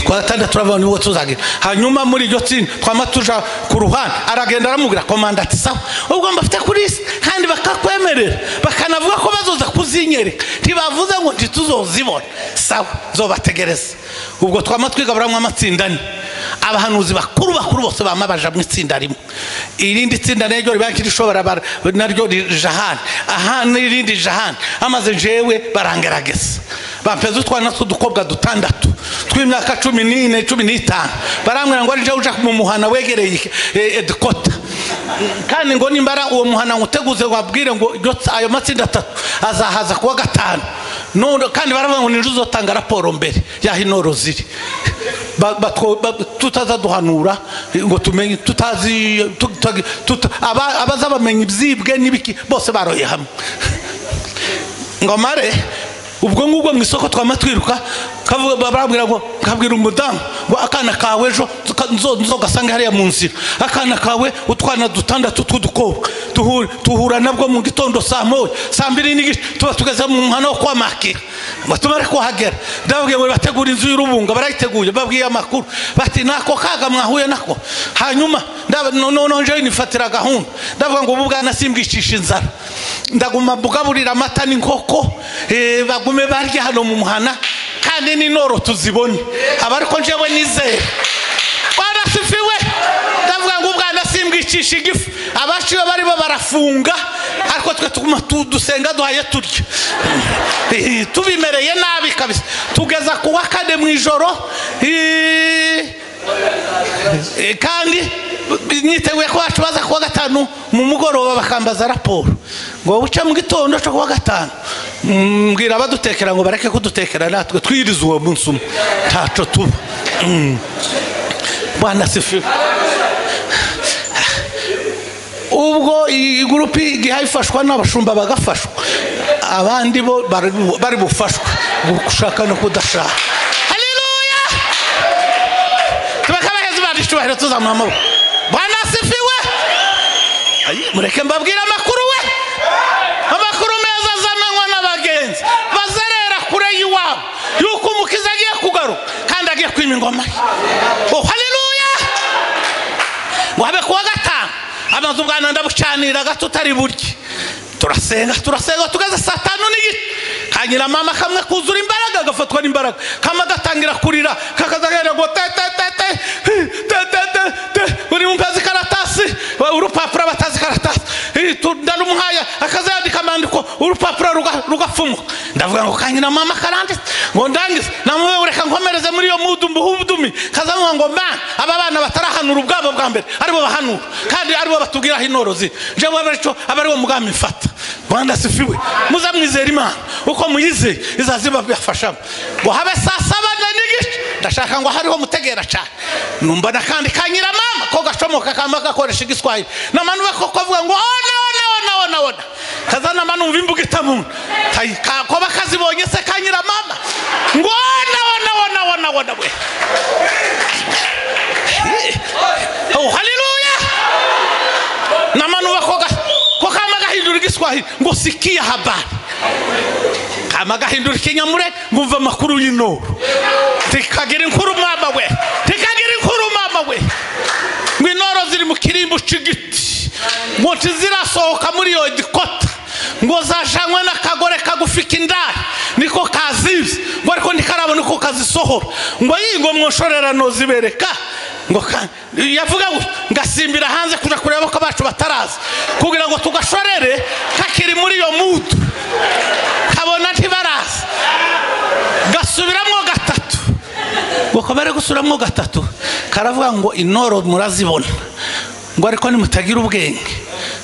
kwa gatandatu turabona nibwo tuzagira. Hanyuma muri iryo tsinda twama tuja ku ruhande, aragenda aramubwira komanda ati sawa, ubwo mbafite kuri isi kandi bakakwemerera bakanavuga ko bazoza kuzinyereka, ntibavuze ngo ntituzozibona. Sawa, nzobategereza. Ubwo twama twigaburamwo amatsinda ane. Abahanuzi bakuru bakuru bose bama baja mu itsinda rimwe, irindi tsinda naryo riba rishobora naryo rijahani, aha n'irindi jahani. Amaze jewe barangerageza, bampeza utwana tw'udukobwa dutandatu tw'imyaka 14 15, barambwira ngo ari uja mu muhana wegereye edikota, kandi ngo nimbara uwo muhana nguteguze wabwire ngo ayo matsinda atatu azahaza kuwa gatanu. None kandi baravuga ngo ninje uzotanga raporo mbere yaho intoro ziri, tutaza duhanura ngo tumenye, tutazi abaza bamenye ibyibwe n'ibiki bose baroye hamwe. Ngo mare ubwo ngubwo mu isoko twama twiruka, barabwira ngo kabwira umudamu ngo akana kawe ejo nzogasanga hariya mu nzira, akana kawe utwana dutandatu tw'udukobwa tuhura nabwo mu gitondo saa moya saa mbiri n'igice tuba tugeze mu muhana wo kwa Makira. Ngo tumare kuhagera, ndababwiye ngo bategura inzu y'urubunga, barayiteguye, babwiye amakuru bati nako kaga mwahuye nako. Hanyuma noneho njewe nifatira gahunda, ndavuga ngo ubu bwana simbwicisha inzara, ndaguma mbugaburira amata n'inkoko, bagume barya hano mu muhana kandi n'intoro tuzibone. Abariko njewe nizera. Bwana asifiwe. Ndavuga ngo ubwana simbwicisha igifu, abaciwe baribo barafunga, ariko twe tuguma dusenga duhaye turya, tubimereye nabi kabisa. Tugeza kuwa kane mu ijoro, kandi niteguye ko bacu baza kuwa gatanu mu mugoroba bakambaza raporo ngo buce mu gitondo cyo kuwa gatanu. Mbwira abadutekera ngo bareke kudutekera natwe twirize uwo munsi umwe ntaco tuba. Bwana asifiwe. Ubwo iyi gurupi igihayifashwa n'abashumba bagafashwa, abandi bo bari bufashwe gushaka no kudashaka. Haleluya! Tubakabaheza bandi cyubahiro tuzamura amaboko. Bwana asifiwe. Mureke mbabwire amakuru we, amakuru meza azananywa n'abagenzi bazerera kure y'iwabo yuko umukiza agiye kugaruka kandi agiye kwima ingoma ye. Oh haleluya! Ngo habe kuwa gatanu amazu bwana ndabucanira gato utari burye. Turasenga turasenga tugeze saa tanu n'igice, kanyira mama kamwe kuzura imbaraga agafatwa n'imbaraga, kama gatangira kurira kakazagera ngo te te te te te te te te, uri mumbazi karatasi urupapuro batazi karatasi ndarumuhaya akazandika amandiko urupapuro rugafumuka. Ndavuga ngo kanyira mama karanditse ngo ndangize namuwe ureka nkomereze muri iyo mudu mbuhubdumi kazamuha ngo man aba bana batarahanura ubwabo bwa mbere aribo bahanura kandi aribo batubwira intoro ziri jewe abaricyo abaribo mugambi mfata. Bwana asifiwe. Muzamwizera Imana uko muyizeye izaziba bafashamo. Ngo habe saa saba n'igice ndashaka ngo hariho mutegera cyane. Numva nakandi kanyira mama ko gashomoka kama gakoresha igiswahili namanuwe ko kavuga ngo ona ona ona ona ona kazana manumva imbuga itamuntu ko bakazibonye se kanyira mama ngo ona ona ona ona ona we. Oh haleluya! Namanuwe ko kama gahindura igiswahili ngo sikia habari, kama gahindura ikinyamure ngumva amakuru y'intoro. Tikagira inkuru mama we, tikagira inkuru mama we, ngo intoro ziri mu kirimbo c'igiti, ngo ntizirasohoka muri iyo dikota, ngo zajanywe n'akagore kagufi k'indaya niko kazivye, ngo ariko ntikarabona uko kazisohora, ngo yingo mwoshorera nozibereka. Ngo yavuga ngasimbira hanze kuja kureba ko bacu bataraza kugira ngo tugashorere kakiri muri iyo mudu, kabona ntibaraza, gasubiramwo gatatu. Ngo kabare gusubiramwo gatatu karavuga ngo intoro murazibona, ngo ariko nimutagira ubwenge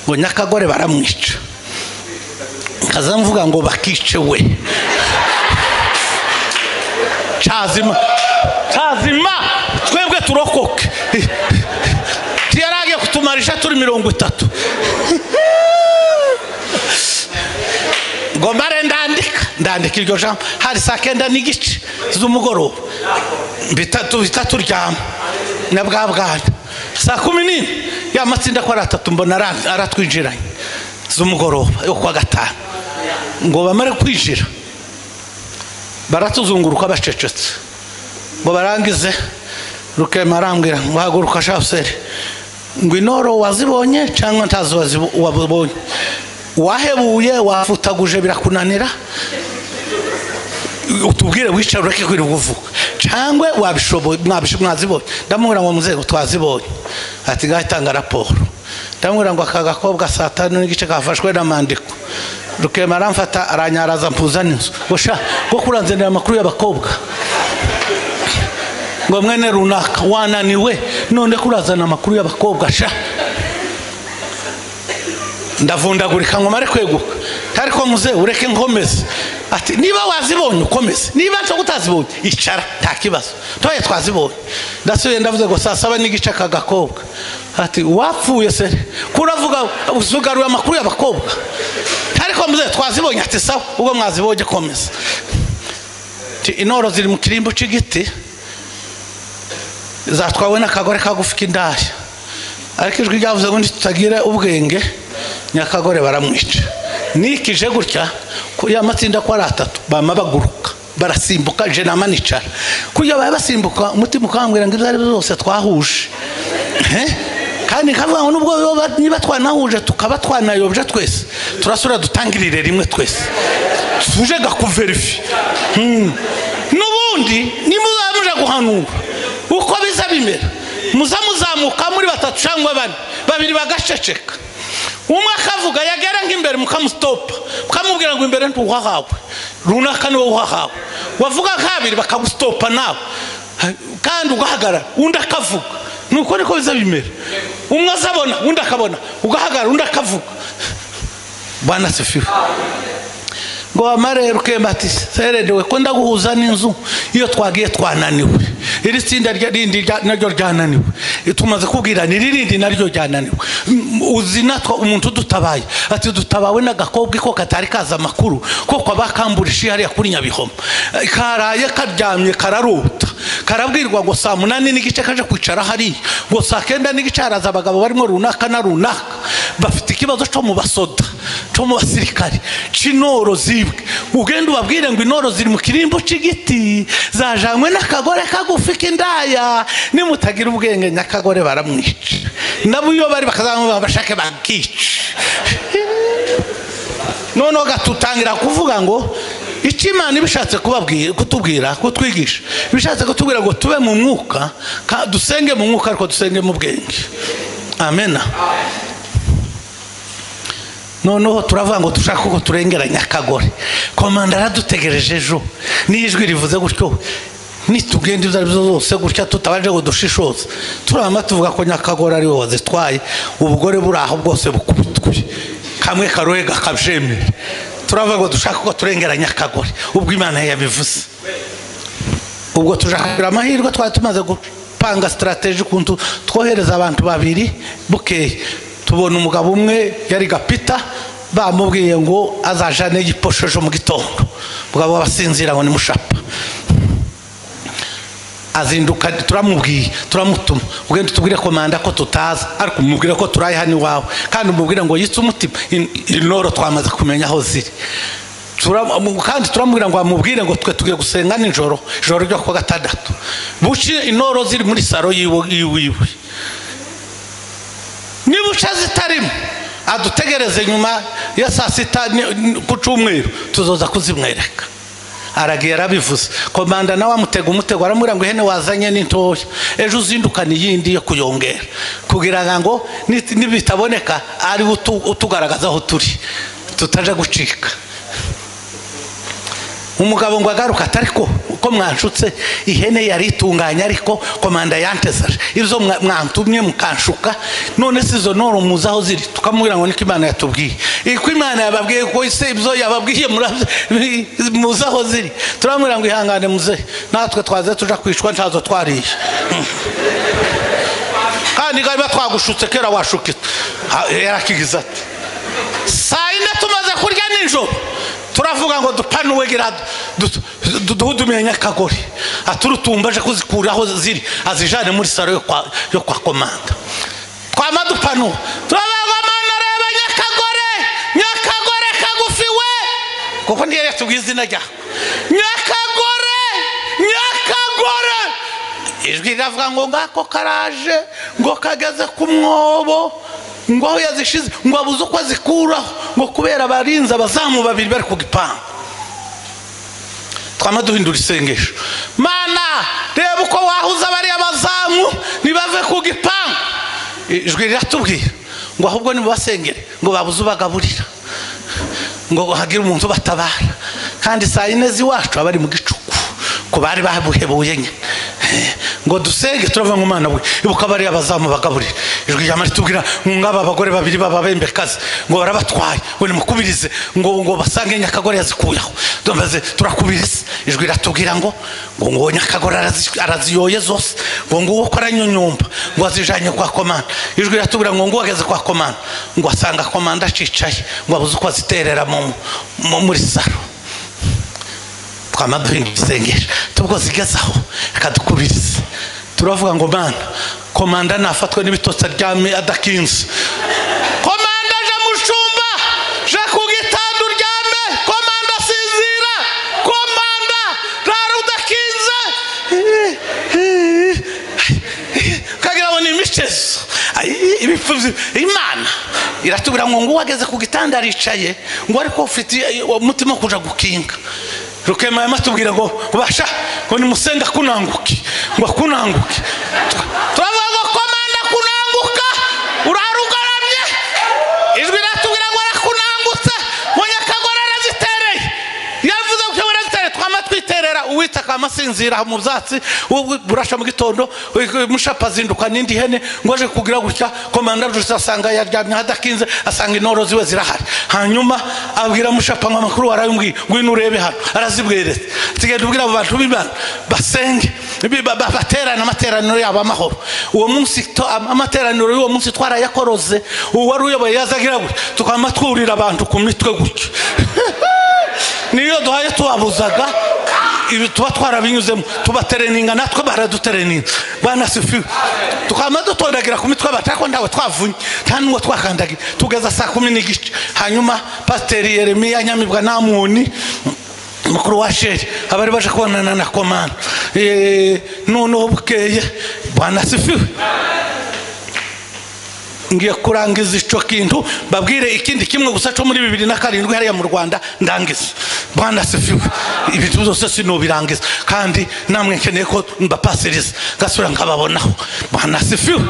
Ngo Nyakagore baramwica. Kaza mvuga ngo bakice we. Chazima. Chazima twebwe turokoke. Tiyaragiye kutumarisha turi 30. Ngo mare ndandika iryo jambo hari saa 9:15 z'umugoroba. Bitatu turyama na bwa bwana. Saa 14 ya matsinda ko aratatu mbona aratwinjiranye z'umugoroba yo kwa gatanu. Ngo bamare kwinjira baratuzunguruka bacecetse. Ngo barangize Rukema arambwira ngo haguruka shafseri. Ngo inoro wazibonye cyangwa ntazo wazibonye. Wahebuye wafutaguje birakunanira. Utubwire wicara ureke kwirirwa uvuga. Cyangwa wabishoboye mwazibonye. Ndamubwira ngo muzego twazibonye. Ati ngaho raporo. Ndamubwira ngo aka gakobwa saa 5:15 kafashwe n'amandiko. Rukema aramfata aranyaraza mpuzana inzu. Ngo sha ngo kuranzenera amakuru y'abakobwa. Ngo mwene runaka wananiwe none kurazana amakuru y'abakobwa sha. Ndavundagurika ngo mare kweguka. Ariko muze ureke nkomeze. Ati niba wazibonye ukomeze. Niba nco utazibonye icara nta kibazo. Toye twazibonye. Ndasubiye ndavuze ngo saa 7:15 aka gakobwa. Ati wapfuye se kuravuga uzugaruye amakuru y'abakobwa. Ariko muze twazibonye. Ati sawa ubwo mwazibonye komeza. Ati inoro ziri mu kirimbo c'igiti zatwawe n'akagore kagufi k'indaya. Ariko ijwi ryavuze ngo ntitutagire ubwenge Nyakagore baramwica. Nikije gutya ya matsinda ko ari atatu bama baguruka barasimbuka je namanicara. Kujya basimbuka umutima ukambwira ngo ibyo ari byose twahuje. Kandi kavuga ngo nubwo niba twanahuje tukaba twanayobje twese turasura dutangirire rimwe twese. Tuje gakuverify. Nubundi nimuzamuje guhanura uko biza bimera. Muzamuzamuka muri batatu cyangwa bane babiri bagaceceka. Umwe akavuga yagera nk'imbere mukamustopa mukamubwira ngo imbere ntuhahawe runaka niwe uhahawe. Wavuga kabiri bakagustopa nawe kandi ugahagarara undi akavuga. Nuko niko biza bimera. Umwe azabona undi akabona ugahagarara undi akavuga. Bwana sifiwe. Ngo amare Rukemba ati seredewe ko ndaguhuza n'inzu iyo twagiye twananiwe. Iri tsinda rindi naryo ryananiwe. Tumaze kubwira ni ririndi naryo ryananiwe. Uzi natwa umuntu dutabaye. Ati dutabawe n'agakobwa ko katari kaza amakuru ko kwabakamburisha hariya kuri Nyabihoma. Karaye karyamye kararota. Karabwirwa ngo saa 8:15 kaje kwicara hari. Ngo saa 9:15 haraza abagabo barimo runaka na runaka. Bafite ikibazo cyo mu basoda, cyo mu basirikare. Cinoro zibwe. Ugenda ubabwire ngo inoro ziri mu kirimbo c'igiti zajanywe n'akagore kagufi k'indaya. Nimutagira ubwenge Nyakagore baramwica. Nabo iyo bari bakazamubamba bashake bakica. None gatutangira kuvuga ngo icyo Imana ibishatse kubabwira kutubwira kutwigisha bishatse kutubwira ngo tube mu mwuka dusenge mu mwuka ariko dusenge mu bwenge. Amena. Noneho turavuga ngo dushaka ko turengera Nyakagore. Komanda aradutegereje ejo. Nijwi rivuze gutyo nitugenda ibyo ari byo zose gutya tutabanje ngo dushishoze. Turama tuvuga ko Nyakagore ari we wazitwaye ubugore buraho bwose bukubitwe. Kamwe karohega kabyemera. Turavuga ngo dushaka ko turengera Nyakagore ubwo Imana yabivuze. Ubwo tujagira amahirwe twari tumaze gupanga strategy kuntu twohereza abantu babiri bukeye. Tubona umugabo umwe yari gapita bamubwiye ngo azajane igiposho mu gitondo. Mugabo abasinzira ngo ni mushapa. Azinduka turamubwiye turamutuma ugende tubwire komanda ko tutaza ariko umubwire ko turaye hano iwawe kandi umubwire ngo yitse umutima inoro twamaze kumenya aho ziri. Kandi turamubwira ngo amubwire ngo twe tugiye gusenga nijoro ijoro ryo kwa gatandatu. Buci inoro ziri muri saro yiwe. Niba uca zitarimo adutegereze nyuma ya saa sita ku cyumweru tuzoza kuzimwereka. Aragiye arabivuze. Komanda nawe amutega umutego aramubwira ngo ihene wazanye ni ntoya ejo uzindukana iyindi yo kuyongera kugira ngo nibitaboneka ari utugaragaza aho turi tutaje gucika. Umugabo ngo agaruka atariko ko mwanshutse ihene yari itunganye, ariko komanda yantezaje izo mwantumye mukanshuka, none si izo ntoro muzi aho ziri. Tukamubwira ngo niko Imana yatubwiye, iko Imana yababwiye ko ise ibyo yababwiye muzi aho ziri. Turamubwira ngo ihangane muze, natwe twaze tuja kwicwa ntazo twariye, kandi gaba twagushutse kera washukitse. Yarakigiza ati saa yine tumaze kurya nijoro, turavuga ngo dupanuwe gira duhudumiye Nyakagore, aturutumba aje kuzikura aho ziri azijane muri saro yo kwa komanda. Twama dupanu turavuga mana reba Nyakagore, Nyakagore kagufi we, kuko ndiye yatubwiye izina rya Nyakagore, Nyakagore. Ijwi riravuga ngo ngako karaje, ngo kageze ku mwobo, ngo aho yazishize ngo abuze uko azikuraho, ngo kubera abarinzi abazamu babiri bari ku gipangu. Twama duhindura isengesho, mana reba uko wahuza bariya bazamu nibave ku gipangu. Ijwi riratubwira ngo ahubwo nibasengere ngo babuze ubagaburira, ngo hagire umuntu batabara. Kandi saa yine z'iwacu abari mu gicuku ko bari babuhebuye nye, ngo dusenge turavuga ngo Mana we ibuka bariya bazamu bagaburira. Ijwi rya Mana ritubwira ngo ngaba abagore babiri b'ababembekazi ngo barabatwaye, ngo nimukubirize, ngo basange Nyakagore yazikuyeho. Tumaze turakubiriza. Ijwi riratubwira ngo ngo Nyakagore araziyoye zose, ngo nguwo ko aranyonyomba, ngo azijanye kwa komanda. Ijwi riratubwira ngo ngo ageze kwa komanda, ngo asanga komanda acicaye, ngo abuze uko aziterera muri saro. Twama duhindura isengesho tubwo zigezaho akadukubiriza. Turavuga ngo Mana komanda nafatwe n'ibitotsi aryame adakinze, komanda aje mushumba, je ku gitanda uryame, komanda sinzira, komanda rara udakinze. Kagira ngo ni imicezo ibipfuzi. Imana iratubwira ngo ngo wageze ku gitanda aricaye, ngo ariko ufite umutima kuja gukinga. Rukema yamatubwira ngo basha ngo nimusenga kunanguke, ngo kunanguke. Turavuga ngo komanda kunanguka urarugaramye. Ijwi riratubwira ngo arakunangutse, ngo Nyakagore arazitereye. Yavuze ko arazitereye, twama twiterera uwita kamasinzira mu byatsi, burasha mu gitondo mushapa azinduka n'indi hene ngo aje kugira gutya. Komanda rujuse asanga yaryamye adakinze, asanga intoro ziwe zirahari. Hanyuma abwira mushapa ngo amakuru warayumbwiye, ngwino urebe hano. Arazibwereza tugenda ubwira abo bantu b'Imana basenge baterana amateraniro yabo amahoro. Uwo munsi amateraniro y'uwo munsi twarayakoroze, uwari uyoboye yazagira gutya, tukama twurira abantu ku mitwe gutya. Niyo duhaye tubabuzaga ibi tuba twarabinyuzemo, tubatereninga natwe baradutereninga. Bwana sifiwe. Tukama dutondagira ku mitwe abatako ndawe twavunye, nta n'uwo twakandagira. Tugeza saa 10:15. Hanyuma Pasiteri Yeremiya Nyamibwa Namuni mukuru wa sheri abari baje kubonana na komanda. Noneho bukeye, Bwana sifiwe. Ngiye kurangiza ico kintu babwire ikindi kimwe gusa cyo muri 2007 hariya mu Rwanda ndangiza. Bwana sifiwe. Ibintu byose sinobirangiza, kandi namwe nkeneye ko mbapasiriza gasura nkababonaho. Bwana sifiwe.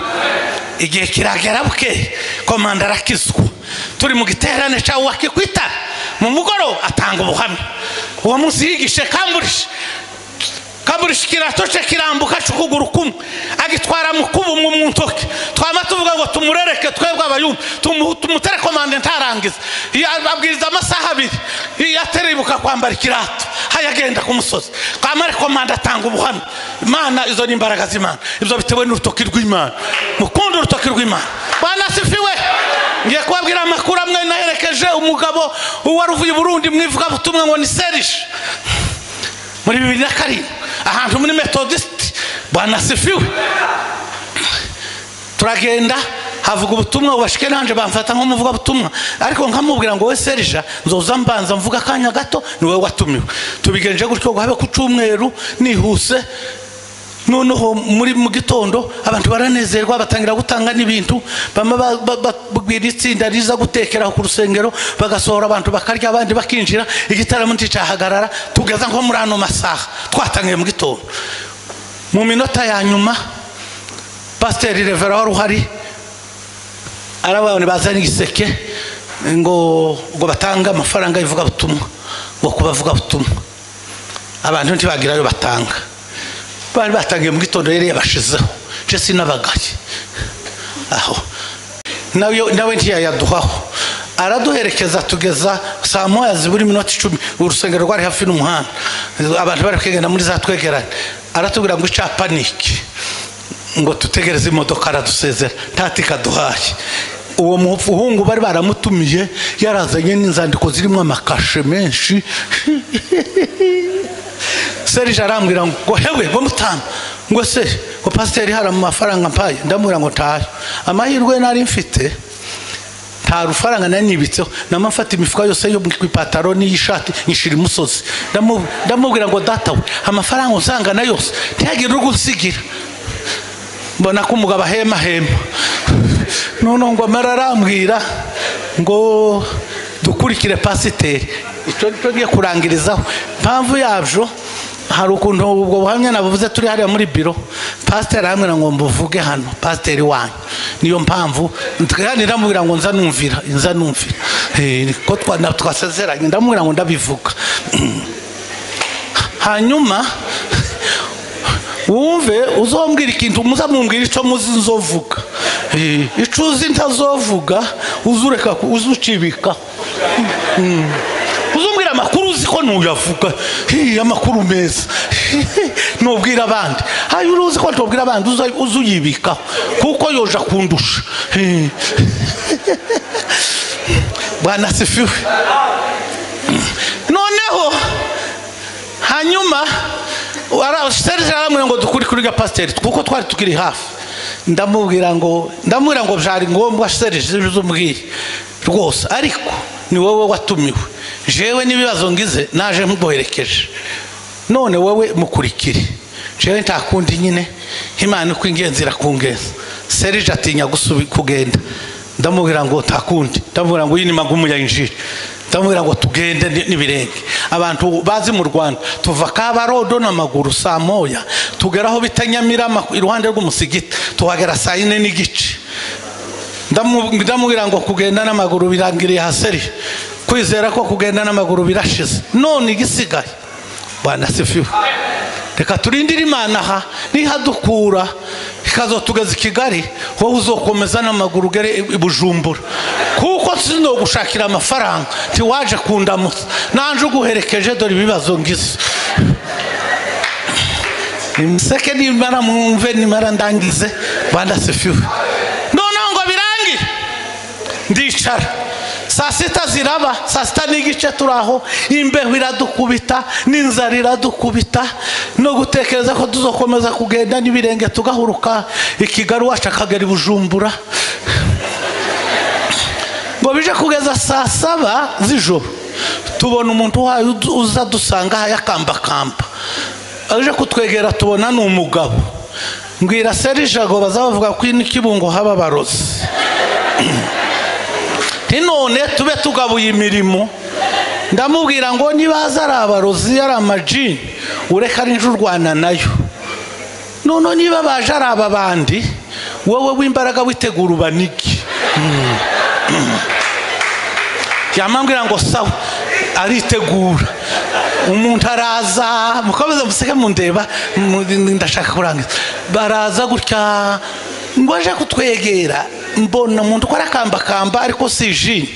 Igihe kiragera bukeye komanda arakizwa. Turi mu giterane cya wakikwita mu mugoro atanga ubuhamya. Uwo munsi yigishe kamburishe kirato cye kirambuka cy'ukuguru kumwe agitwara mu kubu mu ntoki. Twama tuvuga ngo tumurereke twebwe abayumva, tumutere komande ntarangiza. Abwiriza amasaha abiri yateribuka kwambara ikirato hayagenda ku musozi. Kamare komanda atanga ubuhamya. Imana izo ni imbaraga z'Imana, ibyo bitewe n'urutoki rw'Imana. Mukunde urutoki rw'Imana. Bwana sifiwe. Ngiye kubabwira amakuru amwe naherekeje umugabo wari uvuye i Burundi mwivuga butumwa ngo ni Serge muri 2007 ahantu muri Methodist. Bwana sifiwe. Turagenda havuga ubutumwa ubashike nanje bamfata nk'umuvuga butumwa, ariko nkamubwira ngo we Serge nzoza mbanza mvuga akanya gato niwe watumiwe. Tubigenje gutyo ngo habe ku cyumweru nihuse. Noneho muri mu gitondo abantu baranezerwa batangira gutanga n'ibintu, bamwe babwira itsinda riza gutekera ku rusengero, bagasohora abantu bakarya abandi bakinjira, igitaramo nticahagarara. Tugeza nko muri ano masaha twatangiye mu gitondo. Mu minota ya nyuma Pasiteri Revera wari uhari arababone bazanye igiseke ngo batanga amafaranga ivuga butumwa, ngo kubavuga butumwa. Abantu ntibagirayo batanga, bari batangiye mu gitondo yari yabashizeho, je sinabagaye aho nawe ntiyayaduhaho. Araduherekeza tugeza saa moya zibura iminota 10, urusengero rwari hafi n'umuhanda, abantu bari kwegenda muri za twegerane. Aratubwira ngo icapa niki, ngo tutegereze imodoka, aradusezera ntatikaduhaye. Uwo muhungu bari baramutumiye yarazanye n'inzandiko zirimo amakashe menshi. Serge arambwira ngo hewe ngo mutama, ngo se ngo pasiteri hari amafaranga mpaye? Ndamubwira ngo ntayo. Amahirwe nari mfite nta rufaranga nari nibitseho, namafata imifuka yose yo ku ipataro n'iyishati nyishira imusozi. Ndamubwira ngo data we, amafaranga usangana yose ntihagire ugusigira. Mbona ko umugabo ahema hema. None ngo amara arambwira ngo dukurikire pasiteri. Icyo ngiye kurangirizaho mpamvu yabyo, hari ukuntu ubwo buhamya nabuvuze turi hariya muri biro, pasiteri arambwira ngo mbuvuge hano, pasiteri wanyu. Niyo mpamvu kandi ndamubwira ngo nza numvira, nza numvira ko twasezeranye, ndamubwira ngo ndabivuga. Hanyuma wumve uzombwira ikintu, muzamumbwira icyo muzi nzovuga, icyo uzi ntazovuga uzureka uzucibika. Uzumbwira amakuru uzi ko ntuyavuga, amakuru meza nubwira abandi, hayo uruzi ko ntubwira abandi uzuyibikaho kuko yoja kundusha. Bwana asifiwe. Noneho hanyuma Serge aramubwira ngo dukuri kuri pasiteri kuko twari tukiri hafi. Ndamubwira ngo byari ngombwa Serge uzumbwire rwose, ariko ni wowe watumiwe, jewe n'ibibazo ngize naje muboherekeje, none wowe mukurikire, jewe nta kundi nyine, Imana uko ingenzi irakungenza. Serge atinya kugenda, ndamubwira ngo nta kundi, ndamubwira ngo iyi ni magumu ya injiri, ndamubwira ngo tugende n'ibirenge. Abantu bazi mu Rwanda tuva Kabarodo n'amaguru saa moya, tugeraho bita Nyamirama iruhande rw'umusigiti, tuhagera saa 4:15. Ndamubwira ngo kugenda n'amaguru birangiriye haseri, kwizera ko kugenda n'amaguru birashize, none igisigaye. Bwana asifiwe. Reka turindire Imana aha, nihadukura ikazotugeza i Kigali, wowe uzokomeza n'amaguru ugere i Bujumbura, kuko sinogushakira amafaranga ntiwaje kundamutsa, nanje uguherekeje dore ibibazo ngize. Nimuseke nimara mwumve, nimara ndangize. Bwana asifiwe. Noneho ngo birangire, ndicara saa sita ziraba, saa 6:15 turaho, imbeho iradukubita n'inzara iradukubita, no gutekereza ko tuzokomeza kugenda n'ibirenge tugahuruka i Kigali wacu akagera i Bujumbura. Ngo bije kugeza saa 7 z'ijoro, tubona umuntu wayo uza dusanga yakambakamba, aje kutwegera tubona ni umugabo. Mbwira Serge ngo bazavuga ko n'ikibungo haba barozi, none tube tugabuye imirimo. Ndamubwira ngo nibaza ari abarozi ari amajini ureka ari urwana nayo, none niba baje ari aba bandi wowe w'imbaraga witegura ubaniki. Yamambwira ngo sawa, aritegura. Umuntu araza, mukomeze museke mundeba, ndashaka kurangiza. Baraza gutya ngo aje kutwegera, mbona umuntu ko arakambakamba ariko si jini.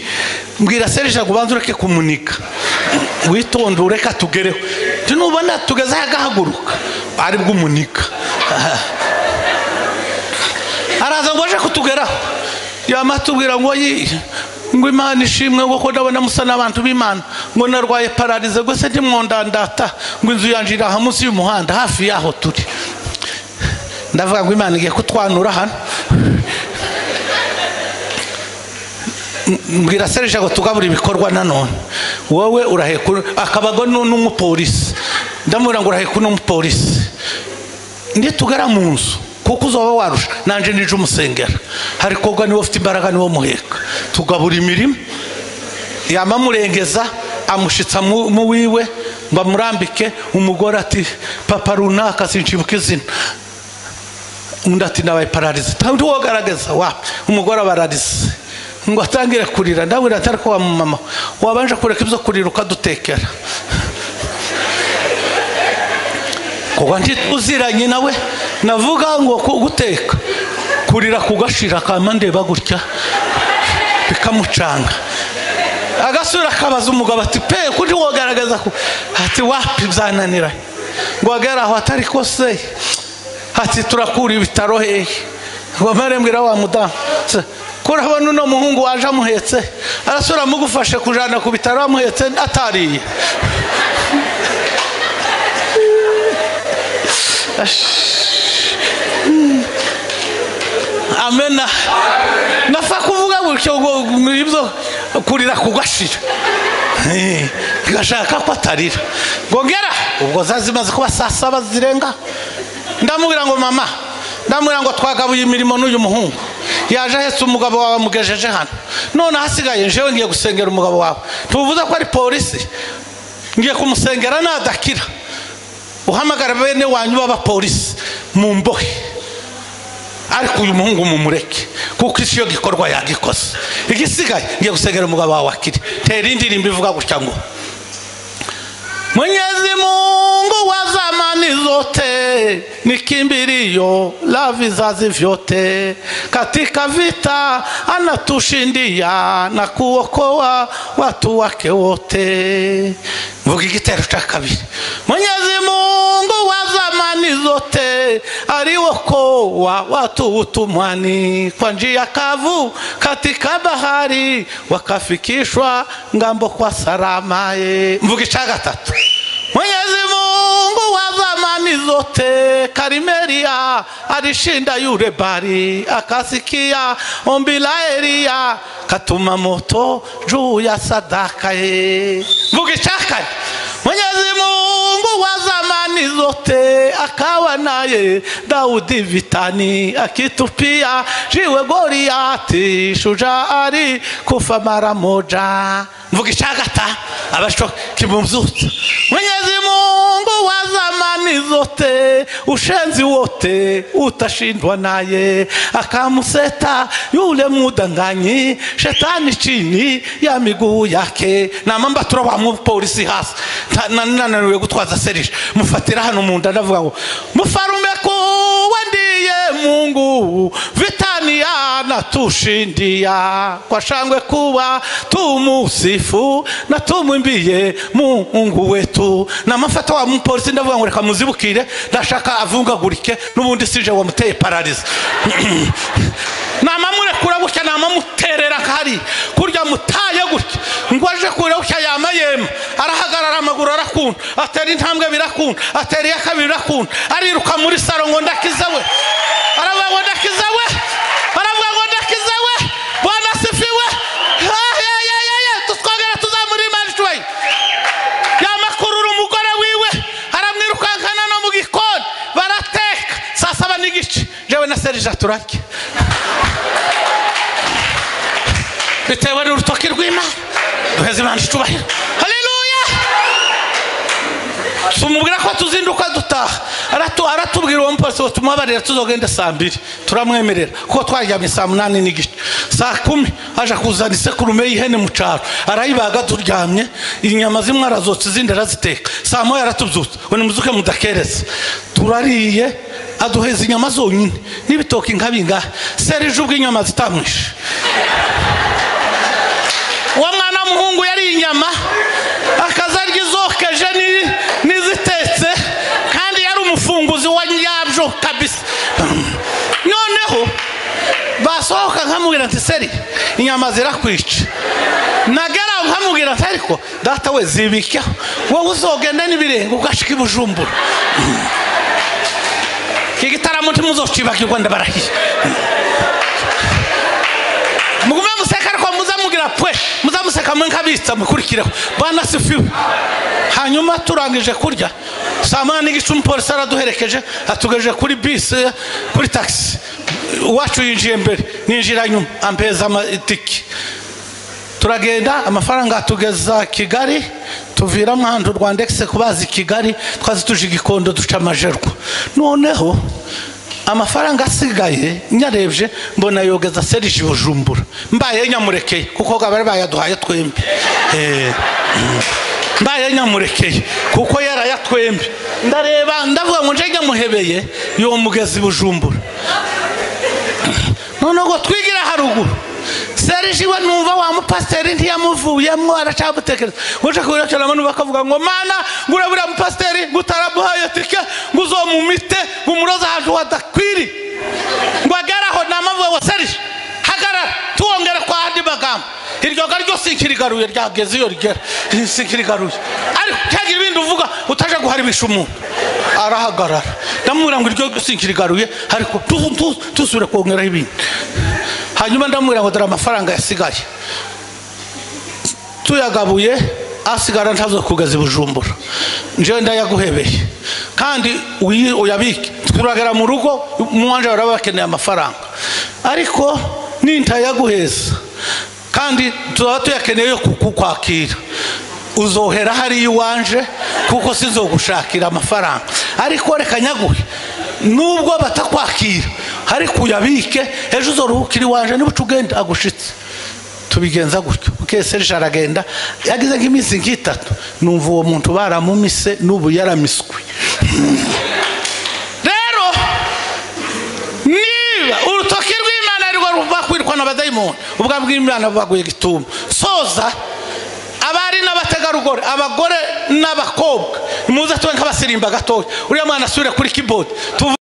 Mbwira Serge ngo ubanze ureke kumunika, witonde ureka tugereho, nubona tugeze agahaguruka ari bw'umunika. Araza ngo aje kutugeraho, yamatubwira ngo ngo Imana ishimwe ngo ko ndabona musa n'abantu b'Imana, ngo narwaye pararize ngo se ntimwondandata, ngo inzu yanje iri aha munsi y'umuhanda hafi yaho turi. Ndavuga ngo Imana igiye kutwanura hano. Mbwira Serge ngo tugabura ibikorwa nanone, wowe uraheka akabago n'umupolisi. Ndamubwira ngo uraheka n'umupolisi, nitugera mu nzu kuko uzoba warusha nanje nije umusengera, hari koga niwe ufite imbaraga niwo muheka. Tugabura imirimo, yamamurengeza amushitsa mu wiwe ngo amurambike. Umugore ati papa runaka sinshibuka izina, undi ati nabaye pararize, ntabwo wogaragaza wapi. Umugore abararize ngo atangire kurira. Ndabwira ati ariko wa mama wabanje kureka ibyo kurira ukadutekera. Kuko ntituziranye nawe navuga ngo guteka kurira kugashira kamande bagutya bikamucanga. Agasura akabaza umugabo ati pe kuri wogaragaza ko ati wapi byananira ngo agera aho atari ko se ati turakura ibitaro hehe ngo marembwira wa mudamu kurabona no muhungu waje amuhetse arasura mugufashe kujana ku bitaro amuhetse atariye. Amena. Nafa kuvuga gutyo ngo ibyo kurira kugashira gashaka ko atarira ngongera ubwo zazimaze kuba saa saba zirenga. Ndamubwira ngo mama, ndamubwira ngo twagabuye imirimo n'uyu muhungu yaje ahetse umugabo wawe amugejeje hano, none hasigaye njewe ngiye gusengera umugabo wawe, tuvuze ko ari polisi ngiye kumusengera nadakira uhamagara bene wanyu b'abapolisi mu mbohe, ariko uyu muhungu mumureke kuko isi yo gikorwa yagikoze, igisigaye ngiye gusengera umugabo wawe akire. Tera indirimbo ivuga gutya ngo Mwenyezi Mungu wa zamani zote ni kimbilio la vizazi vyote, katika vita anatushindia na kuokoa watu wake wote. Mvuga igitero cya kabiri. Mwenyezi Mungu wa zamani zote aliokoa watu utumwani, kwa njia kavu katika bahari wakafikishwa ngambo kwa salama. Mvuga icya gatatu. Mwenyezi Mungu wa zamani zote Karimeria alishinda yule bari, akasikia ombi la Elia katuma moto juu ya sadaka. Mvuga icya kane. Mwenyezi Mungu wa zamani zote akawa naye Daudi vitani, akitupia jiwe Goliati shujaa alikufa mara moja. Mvuga icya gatanu abasho kibumzutsa. Mwenyezi Mungu wa zamani zote ushenzi wote utashindwa naye, akamuseta yule mudanganyi shetani chini ya miguu yake. Na mamba turaba mu polisi hasi nananiwe gutwaza serije mufatira hano mu nda ndavuga ngo mufarume kuwa ndiye Mungu vitani anatushindia, kwa shangwe kuwa tumusifu na tumwimbie Mungu wetu. Na mafata wa mupolisi ndavuga ngo reka muzibukire ndashaka avungagurike n'ubundi sije wamuteye pararize. Namamurekura gutya namamuterera kari kurya mutaye gutya ngo aje kure gutya yamayema arahagarara amaguru arakunda atera intambwe birakunda atera iya kabiri birakunda ariruka muri saro ngo ndakiza we, aravuga ngo ndakiza we, aravuga ngo ndakiza we, Bwana sifiwe. Tutwagera tuzamura Imana icubahiro. Yamakurura umugore wiwe aramwirukankana no mu gikoni barateka saa saba n'igice jewe na Serija turarya bitewe n'urutoki rw'Imana. Duheze Imana icubahiro. Haleluya. Tumubwira ko tuzinduka dutaha, aratubwira uwo mupolisi tumubabarira tuzogenda saa mbiri, turamwemerera kuko twaryamye saa 8:15. Saa 10 aje kuzana isekurume y'ihene mu cyaro arayibaga turyamye, inyama zimwe arazotsa izindi araziteka. Saa 1 aratubyutsa ngo nimuzuke mudakereza, turariye aduheza inyama zonyine n'ibitoki nka bingahe. Serije ubwo inyama zitamwishe uwo mwana w'umuhungu yari inyama akazarya izokeje n'izitetse, kandi yari umufunguzi wa nyabyo kabisa. Noneho basohoka nkamubwira nti seri inyama zirakwica, nagera nkamubwira nti ariko data we zibika wowe uzogenda n'ibirenge ugashika i Bujumbura. Iki gitaramo ntimuzocibagirwa ndabarahiye. Mugume museka ariko muzamugira pwe muzamuseka mwe nkabitsa mukurikireho. Bwana sifiwe. Hanyuma turangije kurya saa 8:15 umupolisi araduherekeje atugejeje kuri bisi kuri taxi, uwacu yinjiye mbere ninjira nyuma ampeza amatiki, turagenda amafaranga atugeza Kigali, tuvira mwandu Rwandex kubaza Kigali twazi tuje Gikondo duca amajerwa. Noneho amafaranga asigaye nyarebye mbona yogeza Serije Bujumbura, mbaye nyamurekeye kuko bari bayaduhaye twembi, mbaye nyamurekeye kuko aya twembi. Ndareba ndavuga ngo nje nyamuhebeye yo mugezi Bujumbura. None ngo twigira haruguru. Serge we numva wa mupasiteri ntiyamuvuyemo aracabutekereza. Uje kurekera abantu bakavuga ngo mana ngurabura mupasiteri ngutaramuhaye tike nguzomumite ngumuroza ahantu hadakwiri. Ngo ageraho namavuga ngo Serge hagarara tuwongere kwa handi magambo. Iryo garyo sinkirigaruye ryageze iyo rigera sinkirigaruye. Ariko cyagira ibindi uvuga utaje guharibisha umuntu. Arahagarara. Ndamubwira ngo iryo sinkirigaruye ariko tusubire kongeraho ibindi. Hanyuma ndamubwira ngo dore amafaranga yasigaye tuyagabuye asigara ntazo kugaza Bujumbura, nje ndayaguhebeye kandi uyabike turagera mu rugo muwanje barabakeneye amafaranga, ariko nintayaguheza kandi tuba tuyakeneye kukwakira uzohera hari iwanje kuko sinzogushakira amafaranga, ariko reka nyaguhe nubwo batakwakira ariko uyabike ejo uzoruhukira iwanje niba ugenda agushitse. Tubigenza gutyo. Bukeye Serge aragenda yagize nk'iminsi nk'itatu numva uwo muntu baramumise n'ubu yaramiswe. Rero niba urutoki rw'Imana arirwo rubakwirwa n'abadayimoni ubwa bw'Imana bubaguye gitumo. Soza abari n'abategarugori abagore n'abakobwa muze tube nk'abasirimba gatoya uriya mwana asubire kuri keyboard.